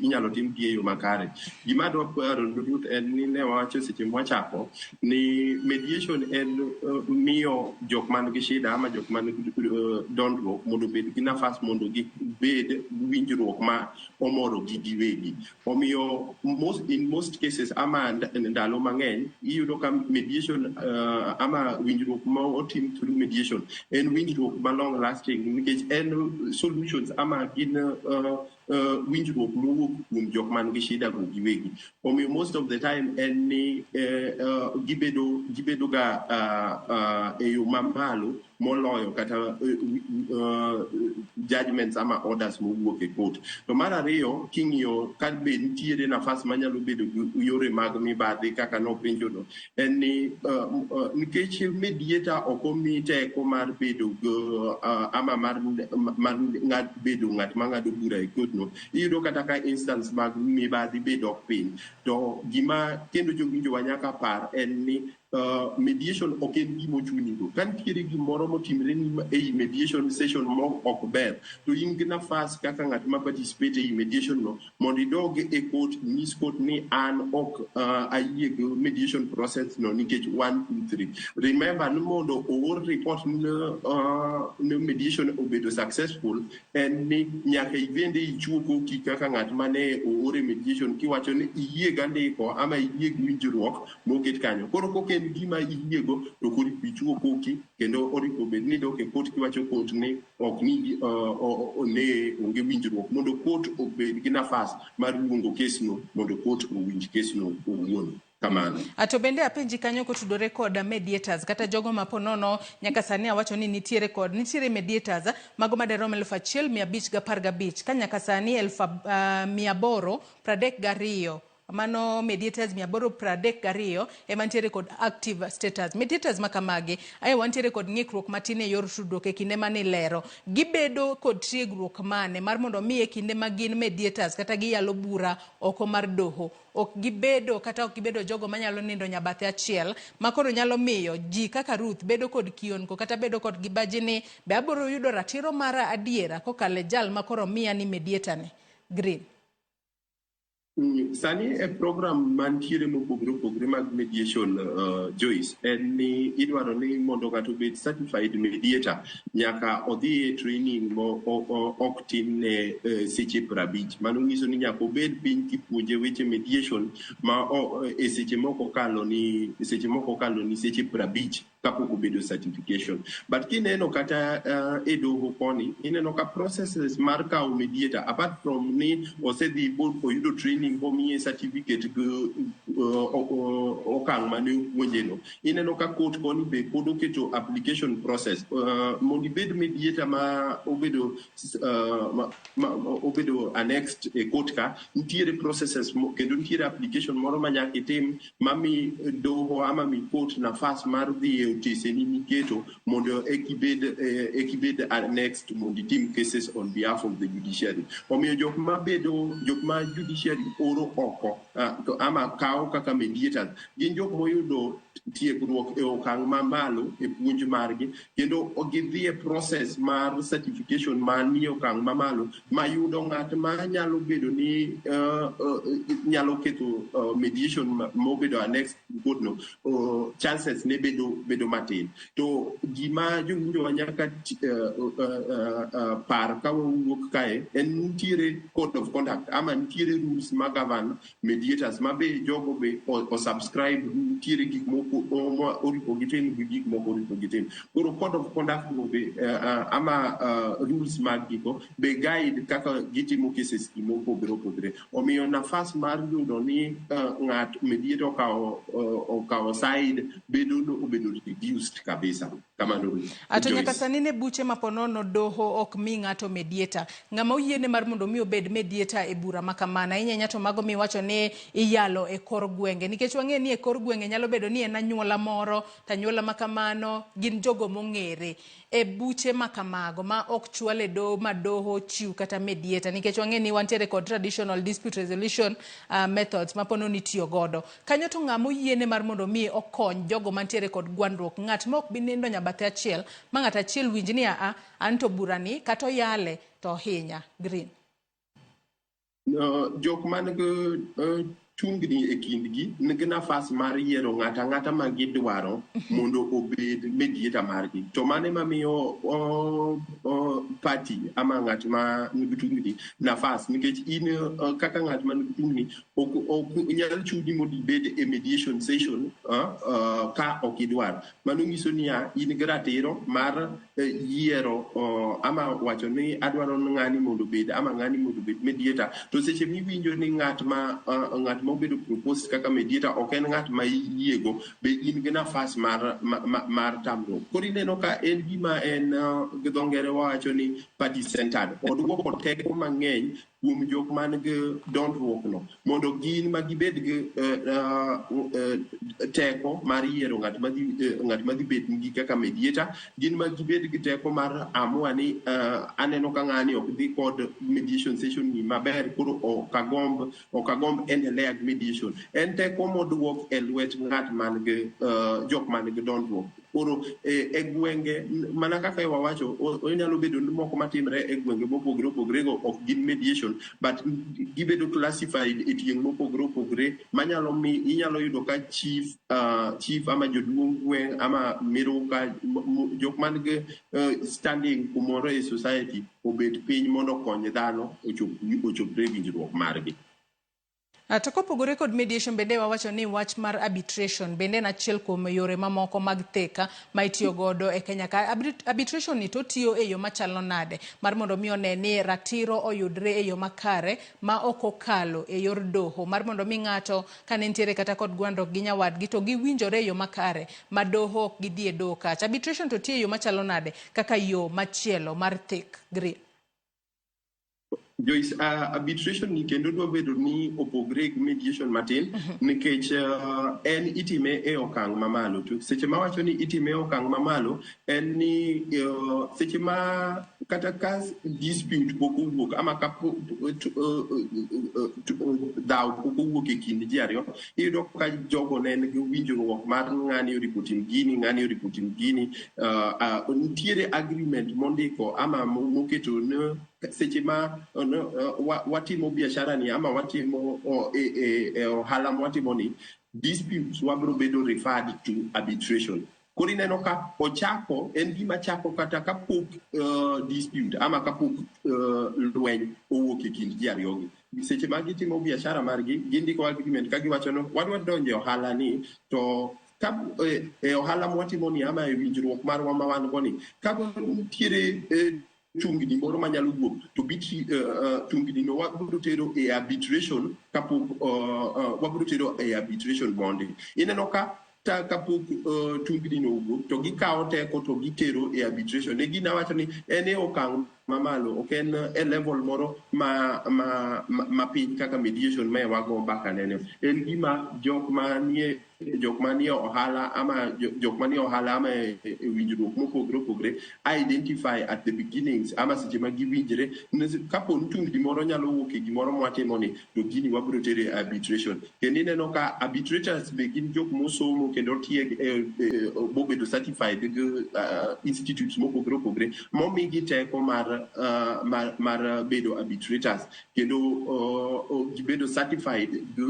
inyalo tim gi e yo makare. Gima adwa paro Ruth en ni ne wawacho seche mwachako ni mediation en miyo jok man gi shida ama jok man gi dondruok mondo obed gi nafas mondo gibed winjruok ma omoro gi giwegi. Omiyo in most cases ama ndalo mang'eny iyudo ka mediation ama winjruok ma otim through mediation en winjruok ma long lasting nikech en solutions ama gin winjruok mowuok kuom jok man gi shida go giwegi. Omiyo most of the time en ni gibedo ga e yo mamalo moloyo kata judgments ama orders mowuok e court. To mar ariyo, king'iyo ka be nitiere nafas manyalo bedo gi yore mag mibadhi kaka nopenjono, en ni nikech mediator ok omi teko mar bedo ama mar bedo ng'at mang'ado bura e court no, iyudo kata ka instance mag mibadhi be dok piny. To gima kendo jowinjowa nyaka par en ni mediation ok en gima ochunigo. Ka nitiere gimoro motimre ni ei mediation session mo ok ber, to in gi nafas kaka ng'at ma participate ei mediation no mondo idog e court, nyis court ni an ok ayie gi mediation process no nikech 1 2 3. Remember ni mondo oor report ne mediation obedo successful en ni nyaka ibende ichiw koki kaka ng'at mane oor e mediation kiwacho ni iyie gi andiko ama iyie gi winjruok moket kanyo. Koro kok en gima iyiego to koro ichiwo koki kendo oripo bed ni idok e court kiwacho court ni ok ni ne onge winjruok mondo court obed gi nafas mar luongo kesno mondo court owinj kesno owuon. Kamano. To bende apenji kanyo kotudore kod mediators kata jogo ma ponono nyaka sani awacho ni nitiere mediators mago maderom 1515 ka nyaka sani 1832 mano mediators 832 ema nitiere kod active status. Mediators makamagi ae wantiere kod ng'ikruok matin e yor tudruok e kinde mane ilero. Gibedo kod tiegruok mane mar mondo mi e kinde ma gin mediators kata giyalo bura oko mar doho ok gibedo kata ok gibedo jogo manyalo nindo nyabathe achiel ma koro nyalo miyo ji kaka Ruth bedo kod kionko kata bedo kod gibaji ni be abiro yudo ratiro mara adiera kokalo e jal ma koro miya ni mediator ni. Green. Sani e program mantiere mopogore opogore mag mediation, Joyce, en ni idwaro ni mondo ng'ato obed certified mediator, nyaka odhi e training mo ok tin ne seche 50. Mano nyiso ni nyaka obed piny kipuonje weche mediation ma e seche moko okalo ni seche 50 kapok obedo certification. But kineno kata e doho koni, ineno ka processes mar kawo mediator, apart from ni osedhi oyudo training bomiye certificate gi okang' mane opuonjeno, ineno ka court koni be pod oketo application process mondo ibed mediator ma obedo obedo annexed e court ka, nitiere processes kendo nitiere application moro ma nyaka itim mami doho ama mi court nafas mar dhi e oteseni miketo mondo ekibed annexed mondo itim cases on behalf of the judiciary. Omiyo jok ma judiciary oro oko ama kawo kaka mediators gin jok moyudo tiegruok e okang' mamalo e puonj margi, kendo gidhi e process mar certification manie okang' mamalo mayudo ng'at ma nyalo bedo ni nyalo keto mediation mobedo annexed court no, chances ne bedo matin. To gima jowinjowa nyaka par ka wawuok kae en nitiere code of conduct ama nitiere rules ma govern mediators ma be jogo be o subscribe, nitiere gik moko oripo gitim gi gik moko oripo gitim. Koro code of conduct no be ama rules mag gigo be guide kaka gitimo cases gi mopogore opogore. Omiyo nafas mar yudo ni ng'at mediator okawo side bedo obedo reduced kabisa. Kamano. Ato nyaka sani ne buche maponono doho ok mi ng'ato mediator. Ng'ama oyiene mar mondo mi obed mediator e bura makamana inyanya to mago miwacho ni iyalo e kor gwenge, nikech wang'e ni e kor gwenge nyalo bedo ni en anyuola moro to anyuola makamano gin jogo mong'ere. E buche makamago ma ok chwale doho ma doho chiw kata mediator, nikech wang'e ni wantiere kod traditional dispute resolution methods mapono nitiyo godo kanyo, to ng'ama oyiene mar mondo mi okony jogo mantiere kod gwandruok, ng'at ma ok bi nindo nyabathe achiel ma ng'at achiel winj ni a an to burani kata oyale to ohinya. Green. Jok man gi tungni e kindgi nigi nafas mar yiero ng'ata ang'ata ma gidwaro mondo obed mediator margi. To mano ema miyo party ama ng'at ma nigi tungni nafas, nikech in kaka ng'at ma nigi tungni ok nyal chuni mondo ibed e mediation session ka ok idwar. Mano nyiso niya in gi ratiro mar yiero ama wacho ni adwaro ng'ani mondo obed ama ng'ani mondo obed mediator. To seche miwinjo ni ng'at ma obedo proposed kaka mediator ok en ng'at ma iyiego, be in gi nafas mar tamruok. Koro ineno ka en gima en gi dho ngere wawacho ni party centered. Oduoko teko mang'eny kuom jok man gi dondruok no mondo gin ma gibed gi teko mar yiero ng'at ma dhi bet nigi kaka mediator, gin ma gibed gi teko mar amua ni aneno ka ng'ani ok dhi kod mediation session ni maber, koro ok agomb endelea gi mediation. En teko moduok e lwet ng'at man gi jok man gi dondruok. Koro e gwenge mana kaka wawacho, onyalo bedo ni moko matimre e gwenge mopogore opogore go ok gin mediation, but gibedo classified e tieng' mopogore opogore manyalo mi inyalo yudo ka chief ama jaduong' gweng' ama miruka jok man gi standing kumoro e society obet piny mondo okony dhano ochopre winjruok margi. To kopogore kod mediation bende wawacho ni wach mar arbitration bende en achiel kuom yore mamoko mag theka ma itiyo godo e Kenya ka. Arbitration ni to tiyo e yo machalo nade mar mondo mi one ni ratiro oyudre e yo makare ma ok okalo e yor doho, mar mondo mi ng'ato kane nitiere kata kod gwandruok gi nyawadgi to giwinjore e yo makare ma doho ok gidhi e doho kacha. Arbitration to tiyo e yo machalo nade kaka yo machielo mar thek? Green. Joyce, arbitration ni kendo dwa bedo ni opogre gi mediation matin, nikech en itime e okang' mamalo. To seche ma wacho ni itime e okang' mamalo en ni seche ma kata ka dispute pok owuok ama ka dhaw pok owuok e kind ji ariyo, iyudo ka jogo ne nigi winjruok mar ng'ani oripo tim gini, ng'ani oripo tim gini. Nitiere agreement mondiko ama moketo ne Seche ma no, watimo biashara ni ama watimo e ohala mwatimo ni, disputes wabro bedo referred to arbitration. Koro ineno ka ochako, en gima chako kata kapok dispute ama kapok lweny owuok e kind ji ariyogi. Seche ma gitimo biashara margi, gindiko agreement ka giwacho no wadwa donjo e ohala ni, to ka e ohala mwatimo ni ama e winjruok marwa ma wan go ni, ka nitiere tungni moro manyalo wuok, to tungni no wabiro tero e arbitration kapok wabiro tero e arbitration mondi. Ineno ka ta kapok tungni no owuok, to gikawo teko to gitero e arbitration. Ne gina wacho ni en e okang' mamalo, ok en e level moro ma piny kaka mediation ma e wago mbaka nene. En gima jok manie ohala ama jok manie ohala ama e winjruok mopogore opogore identify at the beginnings ama seche ma giwinjre kapo ni tungni moro nyalo wuok e gimoro mwatimo ni, to gini wabiro tero e arbitration. Kendo ineno ka arbitrators be gin jok mosomo kendo otieg mobedo certified gi institutes mopogore opogore momigi teko mar bedo arbitrators, kendo gibedo certified gi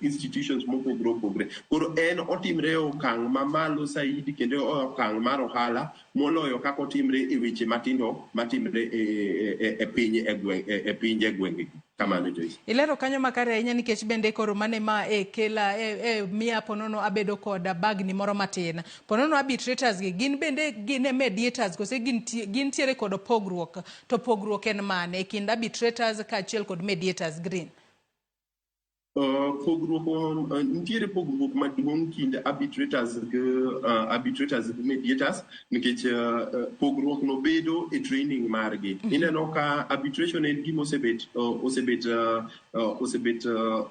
institutions mopogore opogore. Koro en otimre e okang' mamalo saidi kendo e okang' mar ohala moloyo kaka otimre e weche matindo matimre e piny e gweng' e pinje e gwenge. Kamano, Joyce. Ilero kanyo makare ahinya, nikech bende koro mane ma e kela e miya ponono abedo kod bagni moro matin. Ponono arbitrators gi gin bende gin e mediators kose gintiere kod pogruok? To pogruok en mane e kind arbitrators kaachiel kod mediators, Green? Pogruok nitiere pogruok maduong' kind arbitrators gi mediators, nikech pogruok no bedo e training margi. Ineno ka arbitration en gima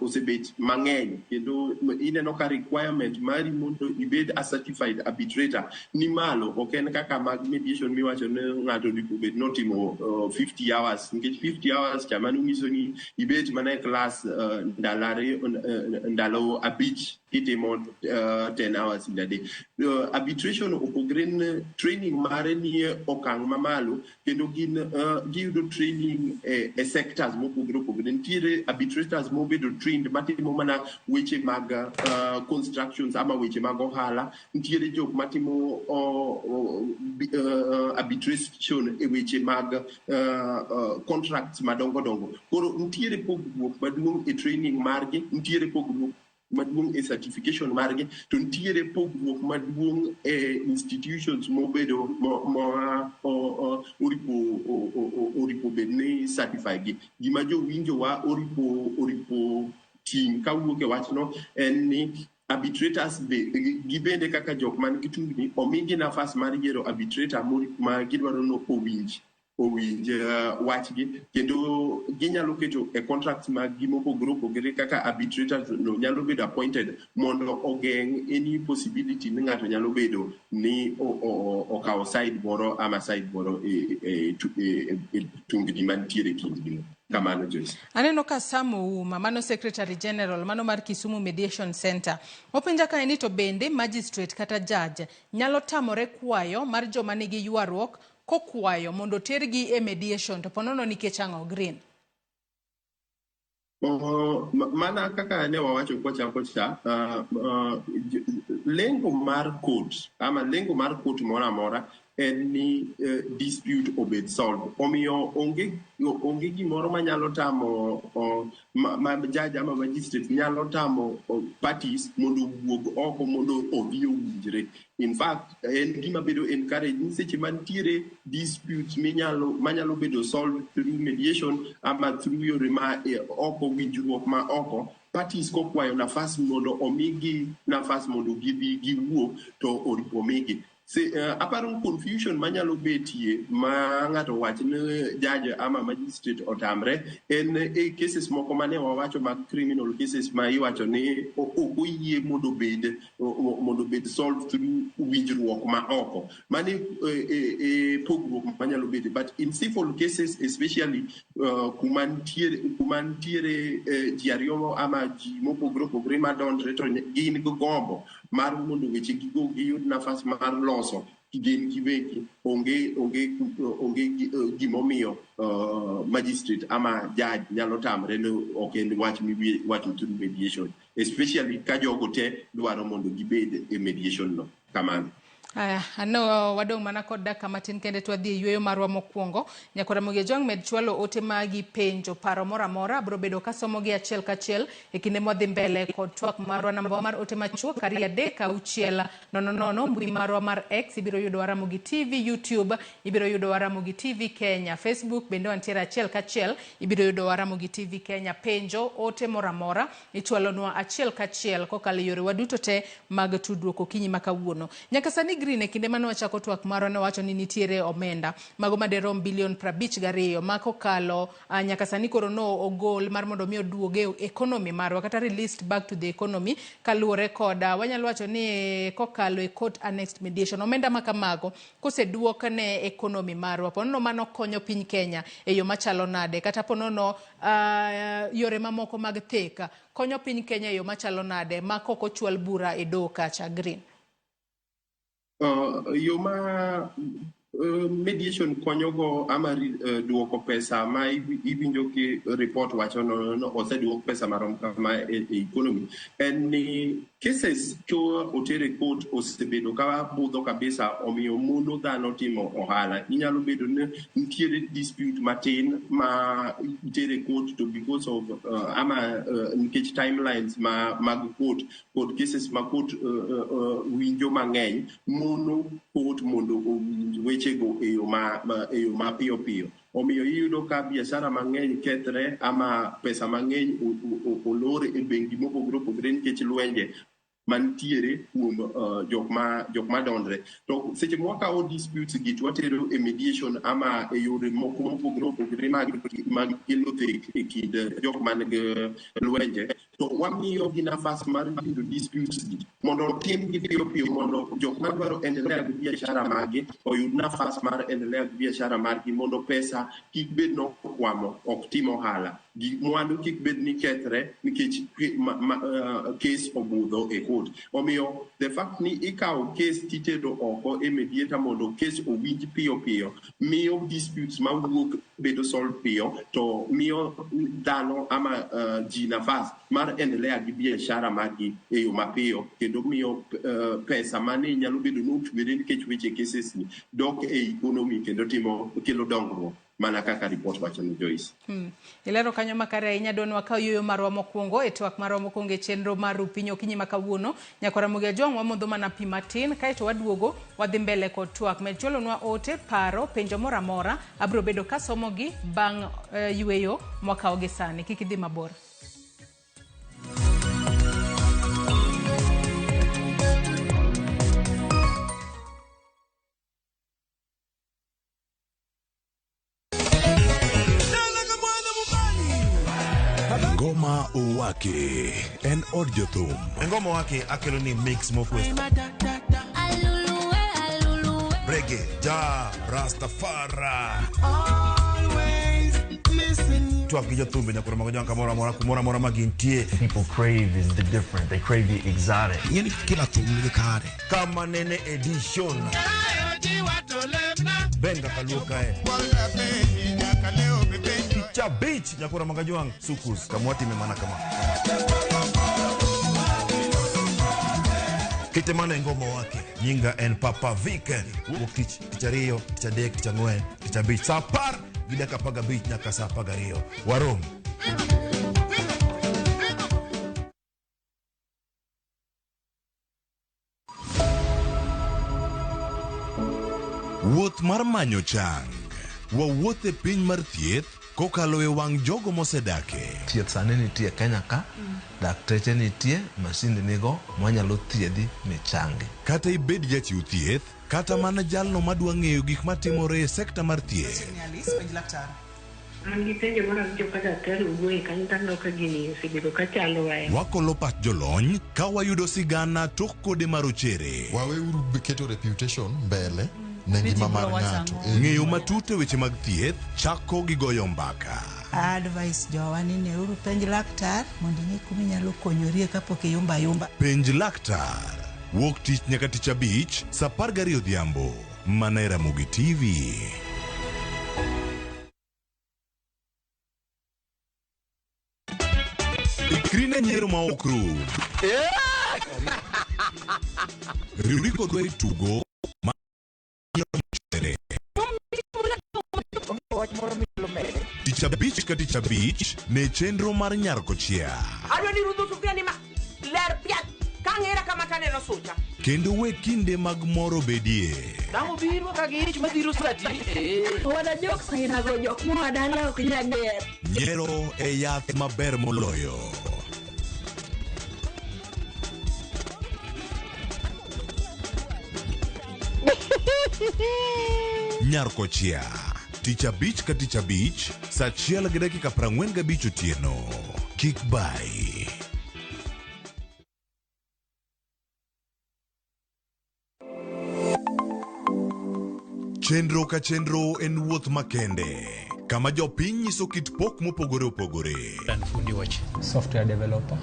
osebet mang'eny, kendo ineno ka requirement mari mondo ibed a certified arbitrator ni malo, ok en kaka mag mediation miwacho ni ng'ato onego bed notimo 50 hours, nikech 50 hours cha mano nyiso ni ibet mana e class ndalo 2, ndalo 5, kitimo 10 hours in a day. Arbitration opogre ne training mare nie okang' mamalo, kendo gin giyudo training e sectors mopogore opogore. Nitiere arbitrators mobedo trained matimo mana weche mag constructions ama weche mag ohala. Nitiere jok matimo arbitration e weche mag contracts madongo dongo. Koro nitiere pogruok maduong' e training margi, nitiere pogruok maduong' e certification margi, to nitiere pogruok maduong' e institutions mobedo mo oripo bed ni certify gi. Gima jowinjowa oripo ting' kawuok e wachno en ni arbitrators be gibende kaka jok man gi tungni, omigi nafas mar yiero arbitrator ma gidwaro no owinj wachgi, kendo ginyalo keto e contracts mag gi mopogore opogore kaka arbitrators no nyalo bedo appointed mondo ogeng' any possibility ni ng'ato nyalo bedo ni okawo side moro ama side moro e tungni mantiere e kindgi. Kamano, Joyce. Aneno ka Sam Ouma, mano Secretary General, mano mar Kisumu Mediation Center. Openja kae ni to bende magistrate kata judge nyalo tamore kwayo mar joma nigi ywaruok kokwayo mondo tergi e mediation, to ponono nikech ang'o, Green? Mana kaka ne wawacho kwachako cha, lengo mar court ama lengo mar court moro amora en ni dispute obed solved. Omiyo onge gimoro manyalo tamo ma judge ama magistrate nyalo tamo parties mondo owuog oko mondo odhi owinjre. In fact, en gima bedo encourage ni seche mantiere disputes manyalo bedo solved through mediation ama through yore ma oko, winjruok ma oko, parties kokwayo nafas mondo omigi nafas mondo gidhi giwuo, to oripo migi. Aparo ni confusion manyalo betie ma ng'ato wach ni judge ama magistrate otamre en e cases moko mane wawacho mag criminal cases ma iwacho ni ok oyie mondo obed solved through winjruok ma oko. Mano e pogruok manyalo betie. But in civil cases especially, kuma nitiere ji ariyo ama ji mopogore opogore madonjre to gin gi gombo mar mondo weche gigo giyud nafas mar loso. gin giwegi, onge gimomiyo magistrate ama judge nyalo tamre ni ok en wach miwacho through mediation, especially ka jogo te dwaro mondo gibed e mediation no kamano. Aya, ano wadong' mana kod dakika matin kende to wadhi e yueyo marwa mokwongo. Nyakora Ramogi Ajwang' med chwalo ote magi, penjo, paro moro amora abiro bedo kasomogi achiel kachiel e kinde mwadhi mbele kod twak marwa. Namba mar ote machuok 23600. Mbui marwa mar X ibiro yudo Ramogi TV, YouTube ibiro yudo Ramogi TV Kenya, Facebook bende wantiere achiel kachiel ibiro yudo Ramogi TV Kenya. Penjo, ote moro amora ichwalonwa achiel kachiel kokalo e yorewa duto te mag tudruok okinyi ma kawuono. Nyaka sani Green, e kinde mane wachako twak marwa ne wacho ni nitiere omenda mago maderom bilion 52 ma kokalo nyaka sani koro no ogol mar mondo mi oduog e economy marwa kata released back to the economy kaluwore kod wanyalo wacho ni kokalo e court annexed mediation. Omenda ma kamago koseduok ne economy marwa, ponono mano konyo piny Kenya e yo machalo nade, kata ponono yore mamoko mag thek konyo piny Kenya e yo machalo nade ma kok ochwal bura e doho kacha? Green. Yo ma mediation konyogo ama duoko pesa ma iwinjo ki report wacho no oseduok pesa marom kama e economy en ni cases ka oter e court osebedo ka budho kabisa, omiyo mono dhano timo ohala. Inyalo bedo ni nitiere dispute matin ma itere court, to because of ama nikech timelines ma mag court kod cases ma court winjo mang'eny mono court mondo owinj wechego e yo ma piyo piyo. Omiyo iyudo ka biashara mang'eny kethre ama pesa mang'eny olor e bengi mopogore opogore nikech lwenje mantiere kuom jok ma dondre. To seche mwakawo disputes gi to watero e mediation ama e yore moko mopogore opogore mag kelo thek e kind jok man gi lwenje, to wamiyo gi nafas mar winjo disputes gi mondo otimgi piyo piyo, mondo jok madwaro endelea gi biashara margi oyud nafas mar endelea gi biashara margi, mondo pesa kik bed nokwamo ok tim ohala gi mwandu kik bed ni kethre nikech case obudho e court. Omiyo the fact ni ikawo case titero oko e mediator mondo case owinj piyo piyo miyo disputes mawuok bedo solved piyo, to miyo dhano ama ji nafas mar endelea gi biashara margi e yo mapiyo, kendo miyo pesa mane nyalo bedo notwere nikech weche cases ni dok e economy kendo timo kelo dongruok mana kaka report wacho ni, Joyce. Ilero kanyo makare ahinya. Donwa ka yueyo marwa mokwongo e twak marwa mokwongo e chenro mar Ru Piny okinyi ma kawuono. Nyakora Ramogi Ajwang' wamodho mana pi matin kaeto waduogo wadhi mbele kod twak. Med chwalonwa ote, paro, penjo moro amora abiro bedo kasomogi bang' yueyo mwakawo gi sani. Kik idhi mabor. Ngoma Owake en od jothum. Ngoma Owake akelo ni mix mokwe reggae, ja Rastafari, twak gi jothumbe nyakoro mag jwang' kamoro amora, kumoro amora ma gintie. People crave is the different. They crave the exotic. Ing'eni kila thum nigi kare. Kama nene edition benga kaluo kae tich abich nyakoro mag jwang' sukus kamwatime mana kama kite mana e Ngoma Wake. Nyinga en Papa Vik. Wuok tich, tich ariyo, tich adek, tich ang'wen, tich abich, saa 10:15 nyaka saa 12 warom. Wuoth mar manyo chang. Wawuoth e piny mar thieth kokalo e wang' jogo mosedake. Thieth sani nitie Kenya ka, dakteche nitie, masinde nigo mwanyalo thiedhi michangi. Kata ibed jachiw thieth, kata mana jalno madwa ng'eyo gik matimore e sekta mar thieth. An gi penjo mar awinjo ka daktari owuoye kanyo taneno ka gini osebedo ka chandowa. Wakolo pach jolony ka wayudo sigana tok kode marochere. Waweuru keto reputation mbele ne ngima mar ng'ato. Ng'eyo matut e weche mag thieth chako gi goyo mbaka. Advice jowa ni neuru penj laktar mondo ing'e kuma inyalo konyorie kapok iyumba ayumba. Penj laktar. Wuok tich nyaka tich abich, saa 12 odhiambo. Mana e Ramogi TV. Ikri ne nyiero ma ok rum. Riwri kodwa e tugo ma mochere. Tich abich ka tich abich ne chenro mar Nyar Kochia. Adwa ni rudho sufuria ni ma ler piat. Ka ang'era kama to aneno sucha. Kendo we kinde mag mor obedie. Dang' obiro ka gi ich madhiro sati. Eh. Wana jokes ainago jok moa dala ok nyal ger. Nyiero e yath maber moloyo. Nyar Kochia. Tich abich ka tich abich, saa achiel gi dakika 45 otieno. Kik bai. Chenro ka chenro en wuoth makende kama jopiny nyiso kit pok mopogore opogore. Software developer.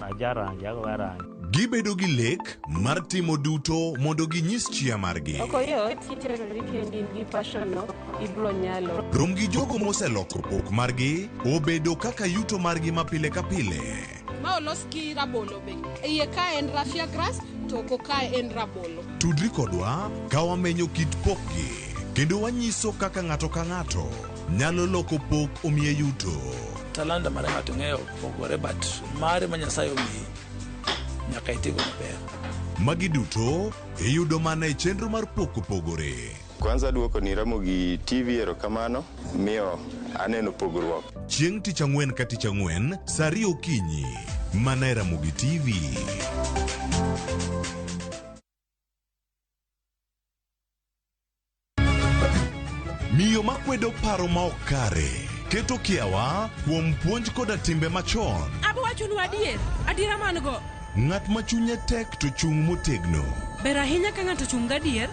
Gibedo gi lek mar timo duto mondo ginyis chia margi. Ok oyot kiterori kendi in gi passion no ibro nyalo. Rom gi jogo moseloko pok margi obedo kaka yuto margi ma pile ka pile. Ma olos gi rabolo be. Iye ka en raffia grass to oko kae en rabolo. Tudri kodwa ka wamenyo kit pokgi kendo wanyiso kaka ng'ato ka ng'ato nyalo loko pok omiye yuto. Talanta mar ng'ato ng'eyo pogore but mare ma Nyasaye omiyi nyaka itigo maber. Magi duto iyudo mana e chenro mar Pok Opogore. Kwanza duoko ni Ramogi TV erokamano miyo aneno pogruok. Chieng' tich ang'wen ka tich ang'wen saa ariyo okinyi mana e Ramogi TV. Miyo makwedo paro ma ok kare keto kiawa kuom puonj koda timbe machon. Abo wachonu adier, adiera man go. Ng'at ma chunye tek to chung' motegno. Ber ahinya ka ng'ato ochung' gadier,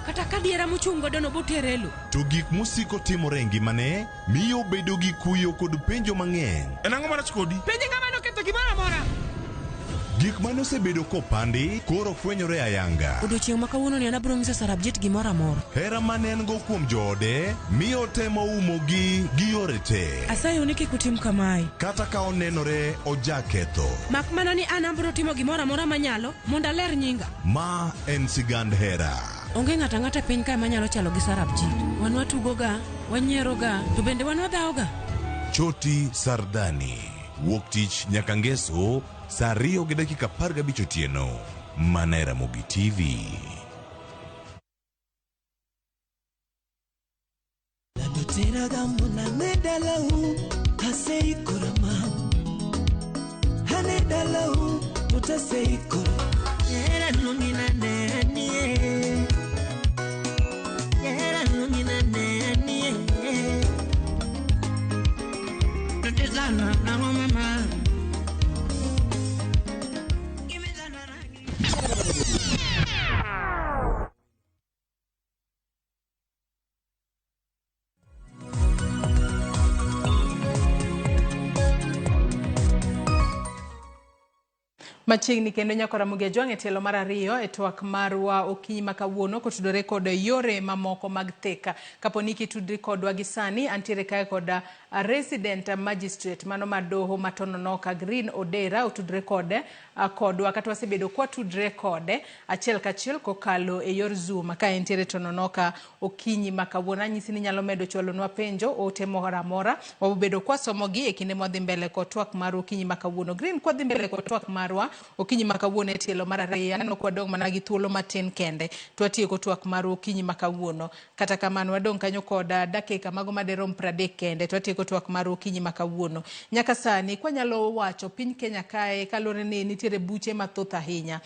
kata ka adiera mochung' godono botere e lo. To gik mosiko timore e ngimane miyo obedo gi kuyo kod penjo mang'eny. En ang'o marach kodi? Penje ng'ama noketho gimoro amora. Gik mane osebedo kopandi koro fwenyore ayanga. Odiochieng' ma kawuononi an abiro nyiso Sarabjit gimoro amora. Hera mane en go kuom joode miyo otemo umogi gi yore te. Asayou ni kik utim kamae. Kata ka onenore ojaketho. Mak mana ni an abiro timo gimoro amora manyalo mondo aler nyinga. Ma en sigand hera. Onge ng'ato ang'ata e piny kae manyalo chalo gi Sarabjit. Wan watugoga, wanyieroga, to bende wan wadhawoga. Choti Sardani. Wuok tich nyaka ngeso saa 2:15 otieno. Mana e Ramogi TV. Machiegni kendo nyako Ramogi Ajwang' e tielo mar ariyo e twak marwa okinyi ma kawuono kotudore kod yore mamoko mag thika. Kapo ni kitudri kodwa gi sani, antiere kae kod resident magistrate mano ma doho ma Tononoka Green Odera otudre kode kodwa kata wasebedo kwatudre kode achiel kachiel kokalo e yor Zoom ka entiere Tononoka okinyi ma kawuono. Anyisi ni inyalo medo chwalonwa penjo ote moro amora wabobedo kwasomogi e kinde mwadhi mbele kod twak marwa okinyi ma kawuono. Green, kwadhi mbele kod twak marwa okinyi ma kawuono e tielo mar ariyo, aneno kwadong' mana gi thuolo matin kende to watieko twak marwa okinyi ma kawuono. Kata kamano wadong' kanyo kod dakika mago maderom 30 kende to watieko twak marwa okinyi ma kawuono. Nyaka sani kwanyalo wacho piny Kenya kae kaluwore ni nitiere buche mathoth ahinya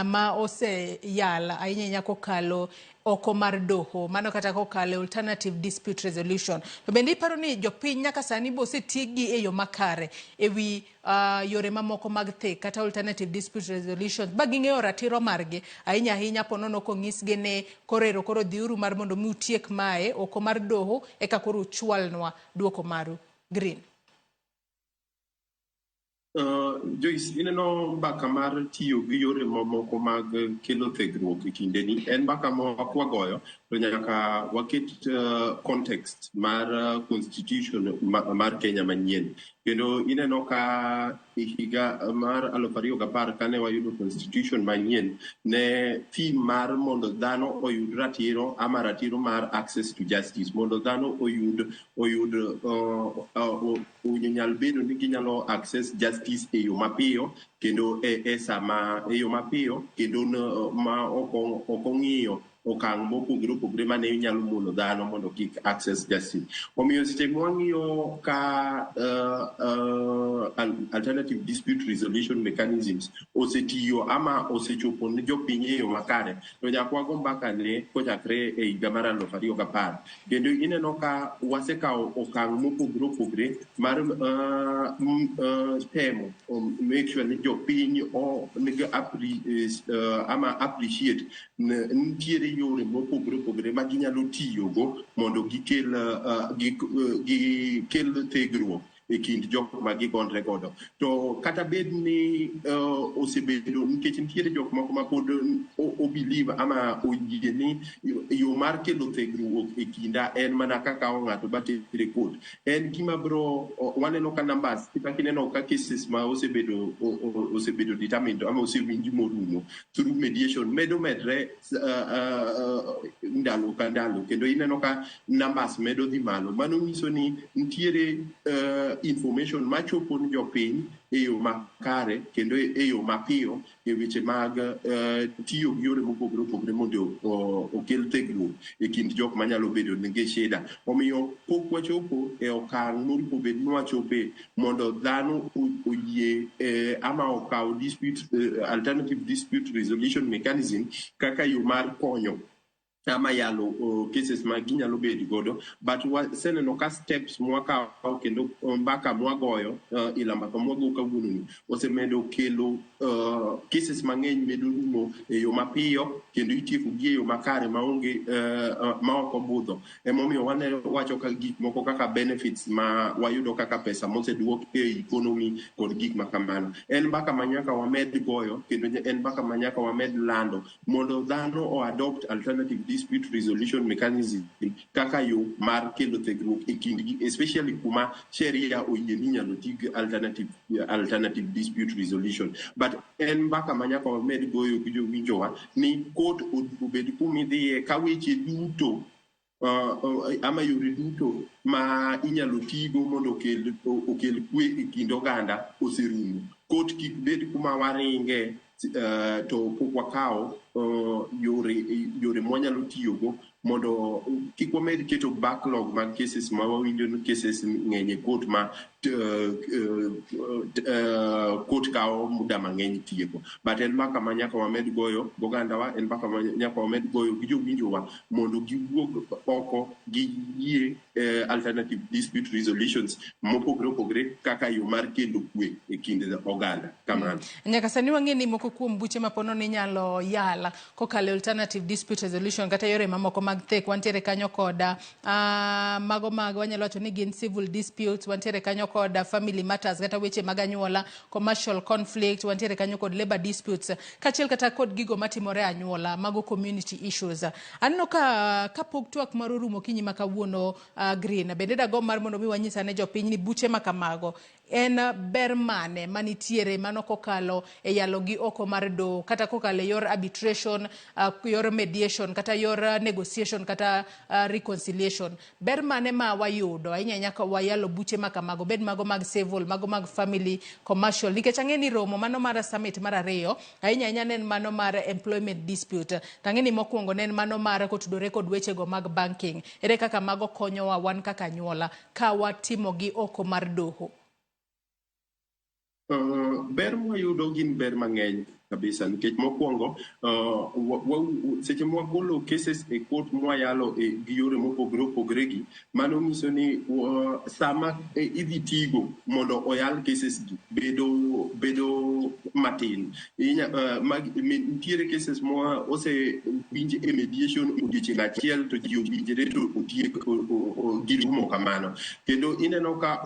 ma oseyal ahinya ahinya kokalo oko mar doho, mano kata kokalo e alternative dispute resolution. To bende iparo ni jopiny nyaka sani bo osetieggi e yo makare e wi yore mamoko mag thek kata alternative dispute resolution ba ging'eyo ratiro margi ahinya ahinya ponono kong'isgi ni koro ero koro dhiuru mar mondo mi utiek mae oko mar doho eka koro uchwalnwa duoko maru. Green. Joyce, ineno mbaka mar tiyo gi yore mamoko mag kelo thegruok e kindeni en mbaka ma kwagoyo to nyaka waket context mar constitution mar Kenya manyien. Kendo ineno ka e higa mar 2010 kane wayudo constitution manyien, ne theme mar mondo dhano oyud ratiro ama ratiro mar access to justice, mondo dhano oyud nyal bedo ni ginyalo access justice e yo mapiyo kendo e sama e yo mapiyo kendo ma ok ong'iyo okang' mopogore opogore mane nyalo mono dhano mondo kik access justice. Omiyo seche mwang'iyo ka alternative dispute resolution mechanisms osetiyo ama osechopo ne jopiny e yo makare, to nyaka wago mbaka ne kochakre e higa mar 2010. Kendo ineno ka wasekawo okang' mopogore opogore mar temo make sure ni jopiny nigi ama appreciate nitiere yore mopogore opogore ma ginyalo tiyogo mondo gikel thegruok e kind jok ma gigondre godo. To kata bed ni osebedo nikech nitiere jok moko ma pod obelieve ama oyie ni yo mar kelo thegruok e kinda en mana kakawo ng'ato batere court. En gima bro waneno ka numbers kata kineno ka cases ma osebedo determined ama osewinji morumo through mediation medo medre ndalo ka ndalo, kendo ineno ka numbers medo dhi malo. Mano nyiso ni nitiere information machopo ne jopiny e yo makare kendo e yo mapiyo e weche mag tiyo gi yore mopogore opogore mondo okel thegruok e kind jok manyalo bedo nigi shida. Omiyo pok wachopo e okang' monego bed ni wachope mondo dhano oyie ama okaw dispute alternative dispute resolution mechanism kaka yo mar konyo ama yalo cases ma ginyalo bedo godo, but waseneno ka steps mwakawo kendo mbaka mwagoyo ila mbaka mwago kawuononi osemedo kelo cases mang'eny medo rumo e yo mapiyo kendo itieko gi e yo makare maonge ma ok obudho. Emomiyo waneno wacho ka gik moko kaka benefits ma wayudo kaka pesa moseduok e economy kod gik ma kamano en mbaka ma nyaka wamed goyo kendo en mbaka ma nyaka wamed lando mondo dhano o adopt alternative dispute resolution mechanism kaka yo mar kelo thegruok e kindgi, especially kuma sheria oyie ni inyalo ti gi alternative dispute resolution. But en mbaka ma nyaka wamed goyo gi jowinjowa ni court obed kumidhiye ka weche duto ama yore duto ma inyalo tigo mondo okel kwe e kind oganda oserumo. Court kik bed kuma waringe to pok wakawo yore mwanyalo tiyogo mondo kik wamed keto backlog mag cases ma wawinjo ni cases ng'eny e court ma court kawo muda mang'eny tieko. But en mbaka ma nyaka wamed goyo gogandawa, en mbaka ma nyaka wamed goyo gi jowinjowa mondo giwuog oko giyie alternative dispute resolutions mopogore opogore kaka yo mar kelo kwe e kind oganda. Kamano. Nyaka sani wang'e ni moko kuom buche ma pono ni inyalo yal kokalo e alternative dispute resolution kata yore mamoko mag thek, wantiere kanyo koda mago mag wanyalo wacho ni gin civil disputes, wantiere kanyo kod family matters kata weche mag anyuola, commercial conflict, wantiere kanyo kod labor disputes, kaachiel kata kod gigo matimore e anyuola, mago community issues. Aneno ka kapok twak mar orumo okinyi ma kawuono, Green, bende dagomb mar mondo mi wanyis ane jopiny ni buche ma kamago en ber mane manitiere mano kokalo e yalo gi oko mar doho kata kokalo e yor arbitration, yor mediation kata yor negotiation kata reconciliation. Ber mane ma wayudo ahinya ahinya ka wayalo buche ma kamago, bed mago mag civil, mago mag family, commercial, nikech ang'e ni romo mano mar summit mar ariyo ahinya ahinya ne en mano mar employment dispute, to ang'e ni mokwongo ne en mano mar kotudore kod wechego mag banking. Ere kaka mago konyowa wan kaka anyuola ka watimogi oko mar doho? Ber mwayudo gin ber mang'eny. kabisa nikech mokwongo seche mwagolo cases e court mwayalo gi yore mopogore opogore gi, mano nyiso ni sama idhi tigo mondo oyal cases gi bedo matin. Nitiere cases mwa osewinj e mediation odiochieng' achiel to ji owinjre to otiek girumo kamano. Kendo ineno ka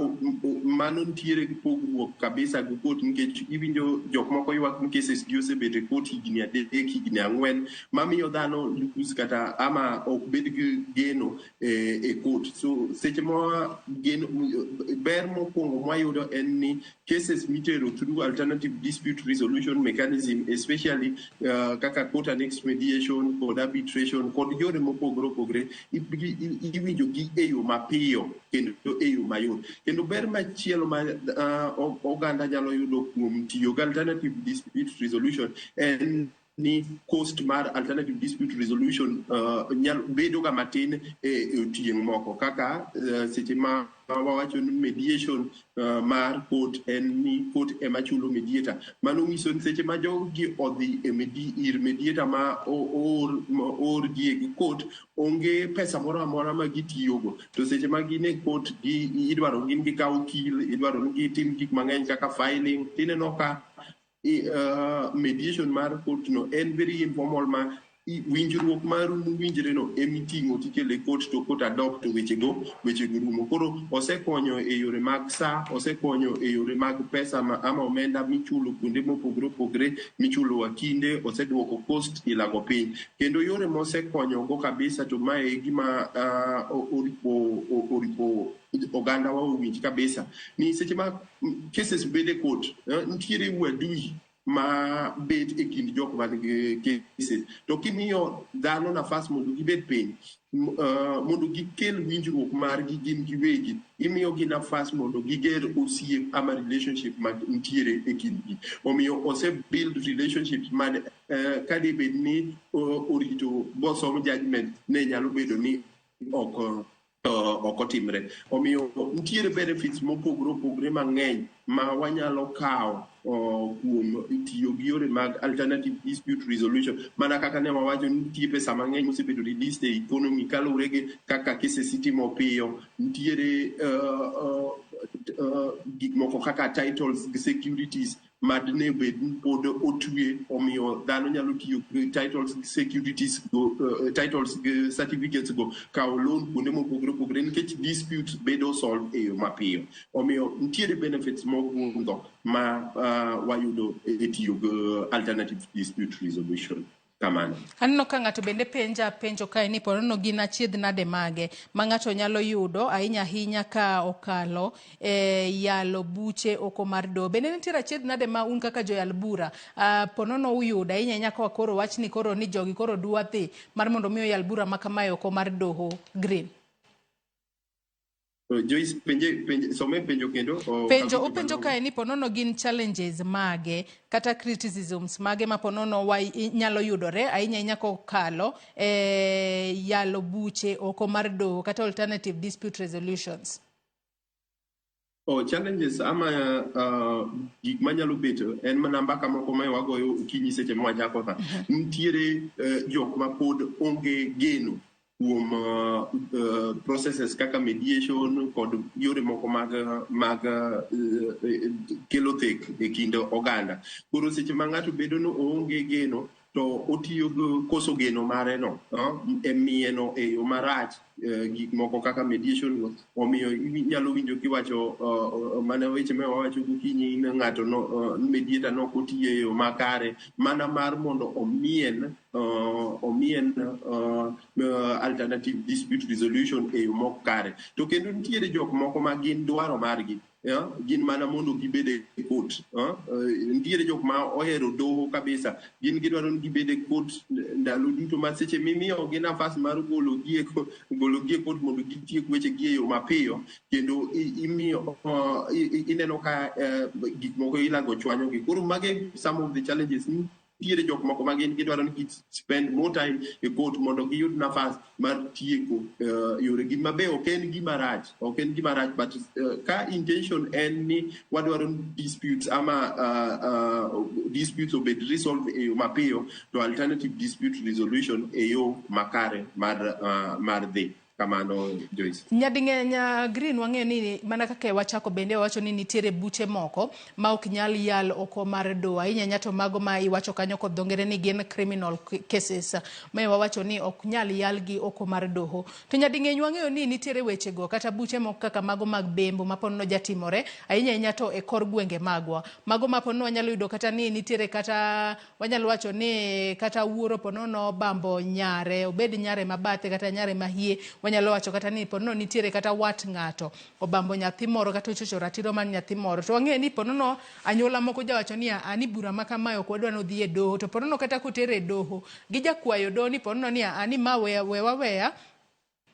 mano nitiere pogruok kabisa gi court, nikech iwinjo jok moko ywak ni cases gi osebet e court higni 3, higni 4, mamiyo dhano lose kata ama ok bed gi geno e court. So seche ma geno, ber mokwongo mwayudo en ni cases mitero through alternative dispute resolution mechanism, especially kaka court annexed mediation kod arbitration kod yore mopogore opogore, iwinjo gi e yo mapiyo kendo e yo mayot. Kendo ber machielo ma oganda nyalo yudo kuom tiyo gi alternative dispute resolution en ni cost mar alternative dispute resolution nyalo bedo ga matin e tieng' moko, kaka seche ma wawacho ni mediation mar court en ni court ema chulo mediator. Mano nyiso ni seche ma jogi odhi e ir mediator ma oor gi e court, onge pesa moro amora ma gitiyogo. To seche ma gin e court, gi idwaro gin gikaw okil, idwaro ni gitim gik mang'eny kaka filing. Tineno ka mediation mar court no en very informal, ma winjruok maru mowinjre no emiting'o tikelo e court to court adopt to wechego rumo. Koro osekonyo e yore mag sa, osekonyo e yore mag pesa ama omenda michulo kuonde mopogore opogore, michulo wakinde, oseduoko cost ilago piny. Kendo yore mosekonyo go kabisa, to mae e gima oripo oganda wa owinj kabisa, ni seche ma cases bedo e court, nitiere uadui ma bet e kind jok man gi cases, to kimiyo dhano nafas mondo gibed piny, mondo gikel winjruok margi gin giwegi, imiyogi nafas mondo giger osiep ama relationship ma nitiere e kindgi. Omiyo ose build relationships ma kadebed ni orito bosom judgment ne nyalo bedo ni ok otimre. Omiyo nitiere benefits mopogore opogore mang'eny ma wanyalo kawo kuom tiyo gi yore mag alternative dispute resolution. Mana kaka ne wawacho ni nitie pesa mang'eny mosebedo released e economy kaluwore gi kaka cases itimo piyo. Nitiere gik moko kaka titles gi securities madne bed ni pod otwe, omiyo dhano nyalo tiyo gi titles gi securities go, titles gi certificates go kawo loan kuonde mopogore opogore nikech dispute bedo solved e yo mapiyo. Omiyo nitiere benefits mogundho ma wayudo e tiyo gi alternative dispute resolution kamano. Aneno ka ng'ato bende penja penjo kae ni ponono gin achiedh nade mage ma ng'ato nyalo yudo ahinya ahinya ka okalo e yalo buche oko mar doho. Bende nitiere achiedh nade ma un kaka joyal bura ponono uyudo ahinya ahinya ka koro wach ni koro ni jogi koro dwa dhi mar mondo mi oyal bura ma kamae oko mar doho, Green? Joyce, penje, some penjo kendo. Penjo awinjo openjo malong'o. Kae ni ponono gin challenges mage kata criticisms mage ma ponono wa nyalo yudore ahinya ahinya kokalo e yalo buche oko mar doho kata alternative dispute resolutions. Oh, challenges ama gik manyalo beto en mana mbaka moko ma wagoyo okinyi seche ma wachako ka. Nitiere jok ma pod onge geno kuom processes kaka mediation kod yore moko mag kelo thek e kind oganda. Koro seche ma ng'ato bedo ni oonge geno to otiyo gi koso geno mare no e mieno e yo marach gik moko kaka mediation go. Omiyo inyalo winjo kiwacho mana weche ma wawacho gokinyi ni ng'ato no, mediator nok otiyo e yo makare mana mar mondo omien alternative dispute resolution e yo mok kare. To kendo nitiere jok moko ma gin dwaro margi, yeah, gin mana mondo gibed e court. Nitiere jok ma ohero doho kabisa, gin gidwaro ni gibed e court ndalo duto, ma seche mimiyogi nafas mar gologi e court mondo gitiek wechegi e yo mapiyo, kendo imiyo ineno ka gik moko ilago chwanyogi. Koro mage some of the challenges. Nitiere jok moko ma gin gidwaro ni gi spend more time e court mondo giyud nafas mar tieko yoregi mabe ok en gima rach, ok en gima rach, but ka intention en ni wadwaro ni disputes ama disputes obed resolved e yo mapiyo, to alternative dispute resolution e yo makare mar dhi kamano, Joyce. Nyading'eny, Green, wang'eyo ni mana kaka wachako bende wawacho ni nitiere buche moko ma ok nyal yal oko mar doho, ahinya ahinya to mago ma iwacho kanyo kod dho ngere ni gin criminal cases, mae wawacho ni ok nyal yalgi oko mar doho. To nyading'eny wang'eyo ni nitiere wechego kata buche moko kaka mago mag bembo ma pod nojatimore ahinya ahinya to e kor gwenge magwa, mago ma pod wanyalo yudo kata ni nitiere kata wanyalo wacho ni kata wuoro ponono obambo nyare, obed nyare mabathe kata nyare mahie, wanyalo wacho kata ni ponono nitiere kata wat ng'ato obambo nyathi moro kata ochocho ratiro mar nyathi moro, to wang'eyo ni ponono anyuola moko jawacho ni a ni bura ma kamae ok wadwa nodhi e doho, to ponono kata kotere e doho gijakwayo doho ni ponono ni a ni ma we wewa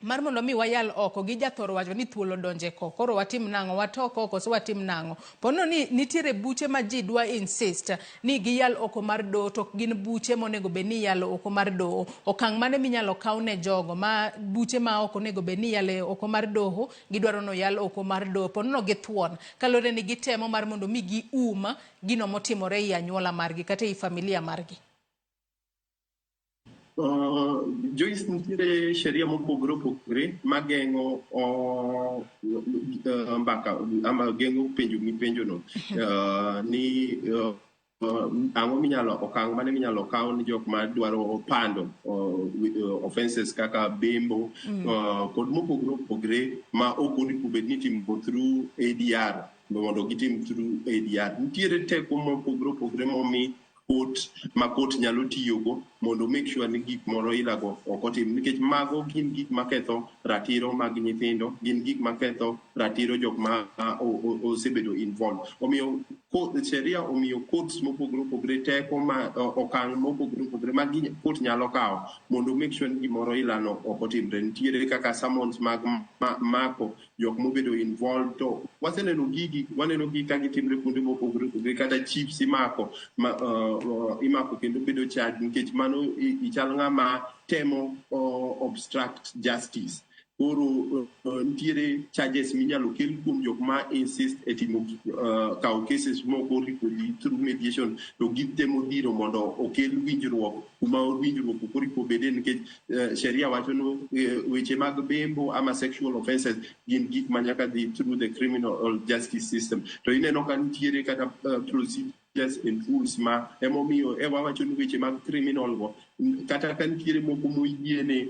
mar mondo mi wayal oko, gijathoro wacho ni thuol odonje ko, koro watim nang'o, watok oko so watim nang'o? Ponono ni nitiere buche ma ji dwa insist ni giyal oko mar doho, to ok gin buche monego bed ni iyalo oko mar doho. Okang' mane minyalo kaw ne jogo ma buche ma ok onego bed ni iyalo oko mar doho gidwaro ni oyal oko mar doho ponono githuon kaluwore ni gitemo mar mondo mi gium gino motimore ei anyuola margi kata ei familia margi? Joyce, nitiere sheria mopogore opogore mageng'o mbaka ama geng'o penjo mipenjono ni ang'o minyalo, okang' mane minyalo kaw ni jok madwaro pando offenses kaka bembo kod mopogore opogore ma ok onego bed ni itimo through ADR mondo gitim through ADR. Nitiere teko mopogore opogore momi court ma court nyalo tiyogo mondo make sure ni gik moro ilago ok otim, nikech mago gin gik maketho ratiro mag nyithindo, gin gik maketho ratiro jok ma osebedo involved. Omiyo sheria omiyo courts mopogore opogore teko ma okang' mopogore opogore ma court nyalo kawo mondo make sure ni gimoro ilano ok otimre. Nitiere kaka summons mag mako jok mobedo involved, to waseneno gigi, waneno gi ka gitimre kuonde mopogore opogore, kata chiefs imako ma, imako kendo bedo charged nikech mano ichal ng'ama temo obstruct justice. Koro nitiere charges minyalo kel kuom jok ma insist e timo kawo cases moko oripo dhi through mediation to gitemo dhiro mondo okel winjruok kuma winjruok ok oripo bede, nikech sheria wacho ni weche mag bembo ama sexual offenses gin gik ma nyaka dhi through the criminal justice system. To ineno ka nitiere kata procedures and rules ma emomiyo e wawacho ni weche mag criminal go kata ka nitiere moko moyiene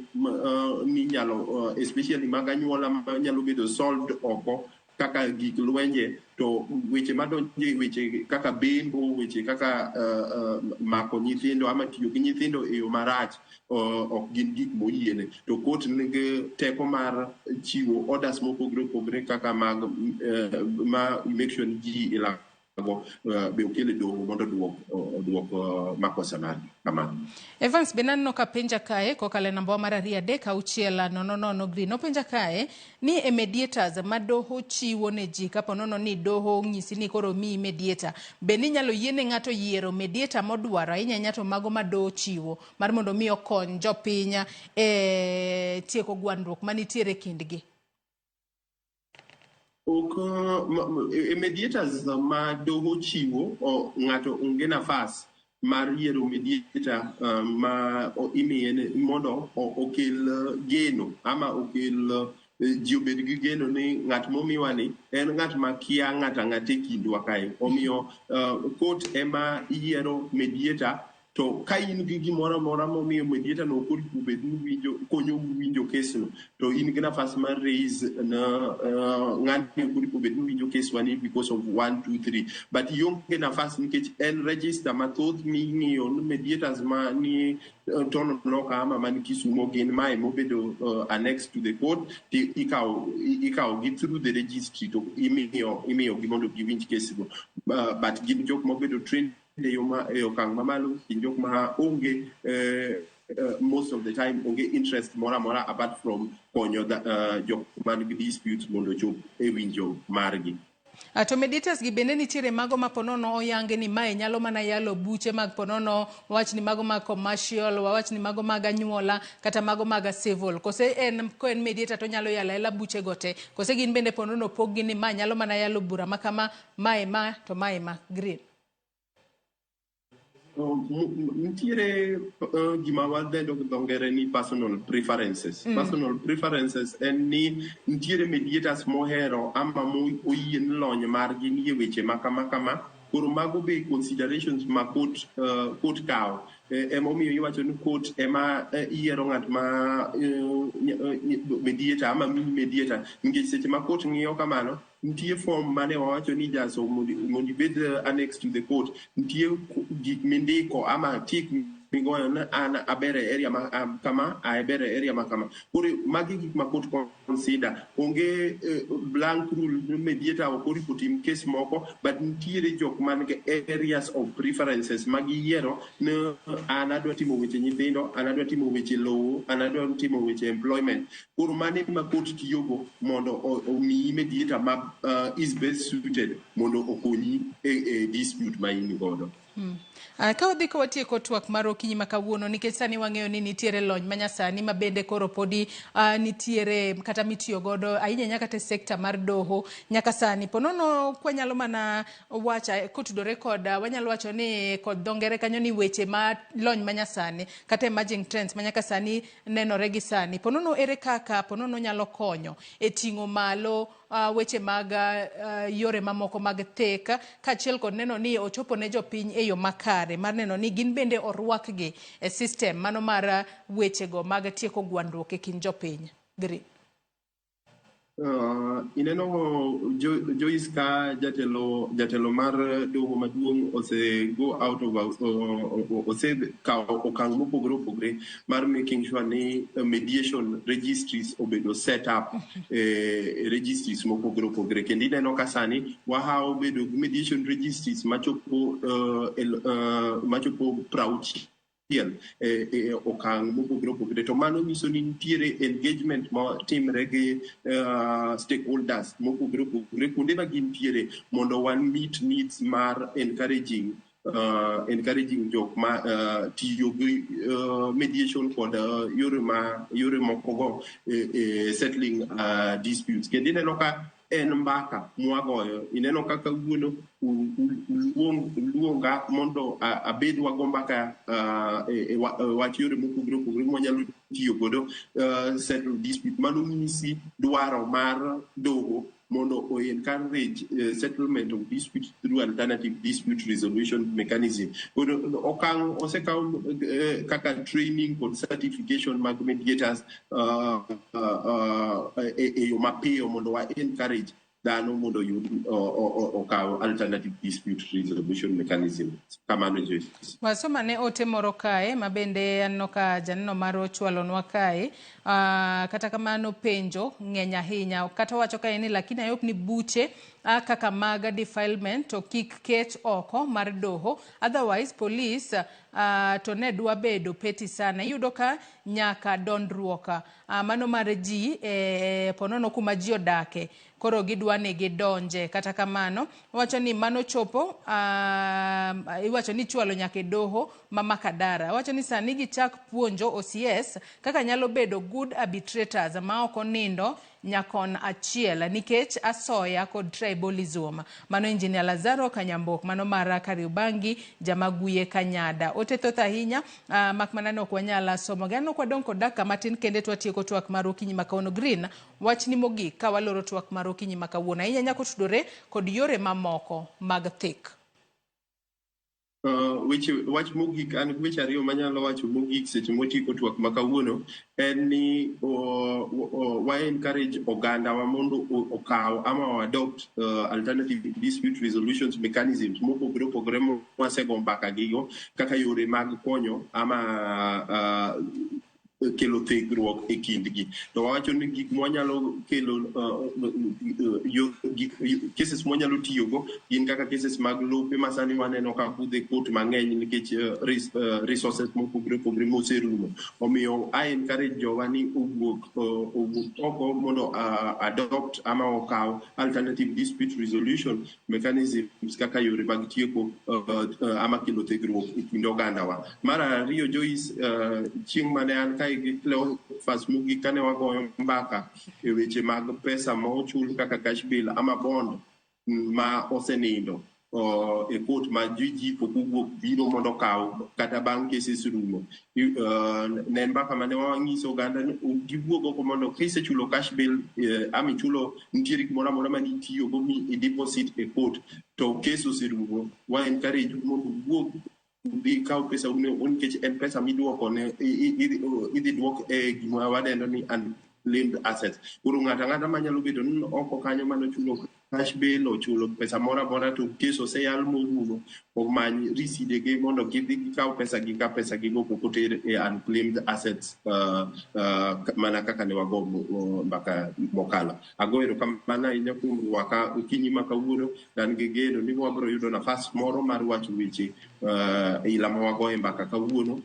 ni nyalo especially mag anyuola ma nyalo bedo solved oko kaka gik lwenje, to weche madonje, weche kaka bembo, weche kaka mako nyithindo ama tiyo gi nyithindo e yo marach ok gin gik moyiene. To court nigi teko mar chiwo orders mopogore opogore kaka mag ma make sure ni ji ilago be okel e doho mondo oduok makosa margi kamano. Evans be naneno ka penja kae kokalo e namba mar 23600 00. Green openja kae ni e mediators ma doho chiwo ne ji, kapo nono ni doho onyisi ni koro miyi mediator, be ni inyalo yiene ng'ato yiero mediator modwaro, ahinya ahinya to mago ma doho chiwo mar mondo mi okony jopiny e tieko gwandruok manitiere e kindgi? Ok e mediators ma doho chiwo, ng'ato onge nafas mar yiero mediator ma imiye mondo okel geno ama okel ji obed gi geno ni ng'at momiwa ni en ng'at ma kia ng'ato ang'ata e kindwa kae. Omiyo court ema yiero mediator, to ka in gi gimoro amora momiyo mediator no ok onego bed ni winjo konyo winjo kesno, to in gi nafas mar raise na ng'ani ok onego bed ni winjo keswa ni because of one two three, but ionge nafas nikech en register mathoth ming'iyo ni mediators ma ni tono loka ama man Kisumo gin mae mobedo annexed to the court, to ikawo gi through the registry to imiyo gi mondo giwinj kesgo, but gin jok mobedo trained e yo ma e okang' mamalo, gin jok ma onge most of the time onge interest moro amora apart from konyo jok man gi dispute mondo ochop e winjo margi. To mediators gi bende nitiere mago ma ponono oyangi ni mae nyalo mana yalo buche mag ponono, wawach ni mago mag commercial, wawach ni mago mag anyuola, kata mago mag civil. Kose en ko en mediator to onyalo yalo ayala buche go te. Kose gin bende ponono pog gi ni ma nyalo mana yalo bura ma kama, mae ma, to mae ma. Green. Nitiere gima wadendo gi dho ngere ni personal preferences. Personal preferences en ni nitiere mediators mohero ama moyie ni lony margi nie weche ma kama kama. Koro mago be considerations ma court kawo. Emomiyo iwacho ni court ema yiero ng'at ma mediator ama miyi mediator. Nikech seche ma court ng'iyo kamano, nitie form mane wawacho ni jaso mondo ibed annex to the court. Nitie gik mindiko ama tik migoyo ni an aber e area ma kama, aber e area ma kama. Koro magi gik ma court consider. Onge blank rule ni mediator ok oripo tim case moko, but nitiere jok man gi areas of preferences ma giyiero ni an adwa timo weche nyithindo, an adwa timo weche lowo, an adwa timo weche employment. Koro mano ema court tiyogo mondo omiyi mediator ma is best suited mondo okonyi e dispute ma in godo. Ka wadhi ka watieko twak mar okinyi ma kawuono, nikech sani wang'eyo ni nitiere lony manyasani ma bende koro podi nitiere kata mitiyo godo ahinya ahinya kata e sekta mar doho nyaka sani. Ponono kwanyalo mana wacho kotudore kod wanyalo wacho ni kod dho ngere kanyo ni weche ma lony manyasani kata emerging trends ma nyaka sani nenore gi sani. Ponono ere kaka ponono nyalo konyo e ting'o malo weche mag yore mamoko mag thek kaachiel kod neno ni ochopo ne jopiny e yo makare mar neno ni gin bende orwakgi e system mano mar wechego mag tieko gwandruok e kind jopiny. Green. Ineno Joyce, ka jatelo mar doho maduong' ose go out of osekawo okang' mopogore opogore mar making sure ni mediation registries obedo set up registries mopogore opogore, kendo ineno ka sani wahawo bedo gi mediation registries machopo 60 e okang' mopogore opogore. To mano nyiso ni nitiere engagement matimre gi stakeholders mopogore opogore kuonde ma gintiere mondo wan meet needs mar encouraging jok ma tiyo gi mediation kod yore moko go e settling disputes. Kendo ineno ka en mbaka mwagoyo. Ineno ka kawuono uluonga mondo abed wago mbaka e wach yore mopogore opogore mwanyalo tiyo godo settle dispute. Mano nyisi dwaro mar doho mondo o encourage settlement of dispute through alternative dispute resolution mechanism. Koro okang' osekaw kaka training kod certification mag mediators e yo mapiyo mondo wa encourage dhano mondo oyud okaw alternative dispute resolution mechanism. Kamano, Joyce. Wasoma ne ote moro kae ma bende aneno ka janeno marwa ochwalonwa kae. Kata kamano penjo ng'eny ahinya. Kata wacho kae ni lakini ayop ni buche kaka mag defilement to kik ket oko mar doho, otherwise police to ne dwa bedo petty sana. Iyudo ka nyaka dondruok mano mar ji ponono kuma ji odake koro gidwa ni gidonje. Kata kamano wacho ni mano chopo iwacho ni ichwalo nyaka e doho ma Makadara. Wacho ni sani gichak puonjo OCS kaka nyalo bedo good arbitrators ma ok onindo nyakon achiel nikech asoya kod tribalism. Mano Engineer Lazaro Kanyambok, mano mar Kariobangi, Jamaguye Kanyada. Ote thoth ahinya, mak mana ni ok wanyal somo. Aneno ka wadong' kod dakika matin kende to watieko twak mar okinyi ma kawuono. Green, wachni mogik ka waloro twak mar okinyi ma kawuono ahinya nyako tudore kod yore mamoko mag thik. Weche wach mogik, an weche ariyo manyalo wacho mogik seche mwatieko twak ma kawuono en ni wa encourage ogandawa mondo okaw ama o adopt alternative dispute resolutions mechanisms mopogore opogore mwasego mbaka gigo kaka yore mag konyo ama kelo thegruok e kindgi. To wawacho ni gik mwanyalo kelo cases mwanyalo tiyogo gin kaka cases mag lope ma sani waneno ka budho e court mang'eny nikech resources mopogore opogore moserumo. Omiyo I encourage jowa ni owuog owuok oko mondo adopt ama okaw alternative dispute resolution mechanisms kaka yore mag tieko ama kelo thegruok e kind ogandawa. Mar ariyo, Joyce, chieng' mane an kae gi Cleophas Mugi kane wagoyo mbaka e weche mag pesa ma ochul kaka cash bill ama bond ma osenindo e court ma ji pok owuok biro mondo okaw kata bang' cases rumo. Ne en mbaka mane wanyiso oganda ni giwuog oko mondo kisechulo cash bill ama ichulo nitiere gimoro amora mane itiyogo mi i deposit e court to case oserumo, wa encourage mondo uwuog udhi kaw pesa nikech en pesa miduoko ne idhi duok e gima wadendo ni unclaimed assets. Koro ng'ato ang'ata manyalo bedo ni oko kanyo manochulo cash bail, ochulo pesa moro amora to case oseyal morumo, omany risidege mondo gidhi gikaw pesa gi ka pesa gigo pok oter e unclaimed assets, mana kaka ne wago mbaka mokalo. Ago erokamano ahinya kuom rwaka okinyi ma kawuono. An gi geno ni wabiro yudo nafas moro mar wacho weche ila ma wagoye mbaka kawuono.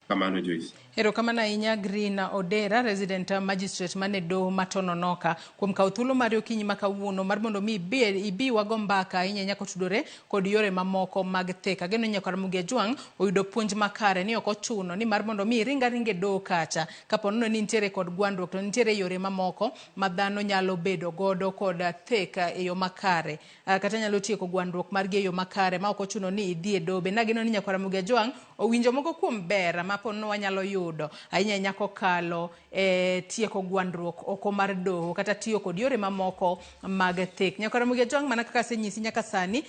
Kamano, Joyce. Erokamano ahinya Green Odera, resident magistrate mane doho ma Tononoka, kuom kawo thuolo mari okinyi ma kawuono mar mondo mi ibi wago mbaka ahinya ahinya kotudore kod yore mamoko mag thek. Ageno ni nyakwar Ramogi Ajwang' oyudo puonj makare ni ok ochuno ni mar mondo mi iring aringa e doho kacha kapo nono ni nitiere kod gwandruok, to nitiere yore mamoko ma dhano nyalo bedo godo kod thek e yo makare, kata nyalo tieko gwandruok margi e yo makare ma ok ochuno ni idhi e doho. Bende ageno ni nyakwar Ramogi Ajwang' owinjo moko kuom ber ma ponono wanyalo yudo ahinya ahinya kokalo e tieko gwandruok oko mar doho kata tiyo kod yore mamoko mag thek. Nyakwar Ramogi Ajwang', mana kaka asenyisi nyaka sani,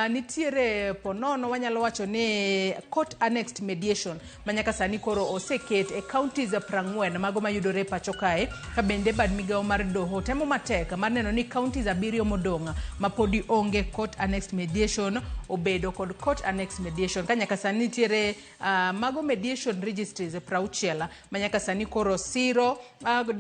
nitiere ponono wanyalo wacho ni court annexed mediation ma nyaka sani koro oseket e counties 40 mago mayudore e pacho kae, ka bende bad migawo mar doho temo matek mar neno ni counties 7 modong' ma podi onge court annexed mediation obedo kod court annexed mediation, ka nyaka sani nitiere mago mediation registries 60 ma nyaka sani koro siro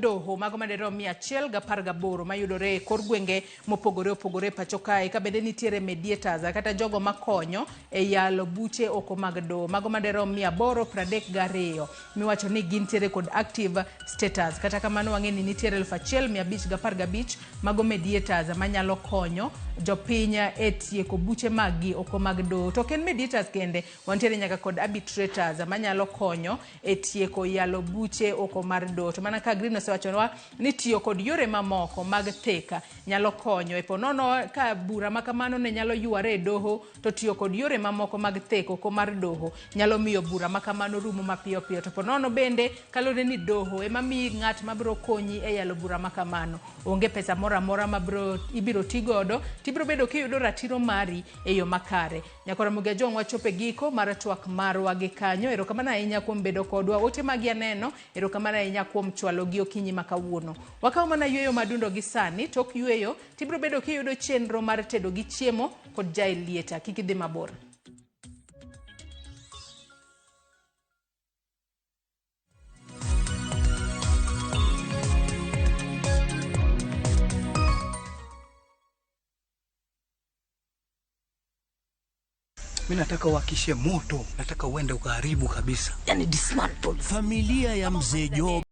doho mago madirom 118 mayudore e kor gwenge mopogore opogore e pacho kae, ka bende nitiere mediators kata jogo makonyo e yalo buche oko mag doho mago madirom 832 miwacho ni gintiere kod active status. Kata kamano wang'e ni nitiere 1515 mago mediators manyalo konyo jopiny e tieko buche maggi oko mag doho. To ok en mediators kende, wantiere nyaka kod arbitrators manyalo konyo e tieko yalo buche oko mar doho. To mana ka Green osewachonwa ni tiyo kod yore mamoko mag theka nyalo konyo e ponono ka bura ma kamano ne nyalo yware e doho, to tiyo kod yore mamoko mag thek oko mar doho nyalo miyo bura ma kamano rumo mapiyo piyo. To ponono bende kaluwore ni doho ema miyi ng'at mabiro konyi e yalo bura ma kamano, onge pesa moro amora mabiro ibiro ti godo, tibiro bedo kiyudo ratiro mari e yo makare. Nyakwar Ramogi Ajwang', wachopo e giko mar twak marwa gi kanyo. Erokamano ahinya kuom bedo kodwa. Ote magi aneno, erokamano ahinya kuom chwalo gi okinyi ma kawuono. Wakawo mana yweyo madundo gi sani, tok yweyo tibiro bedo kiyudo chenro mar tedo gi chiemo kod Jael Lieta. Kik idhi mabor. Mimi nataka uhakishe moto, nataka uende ukaharibu kabisa. Yani dismantle. Familia ya mzee Job.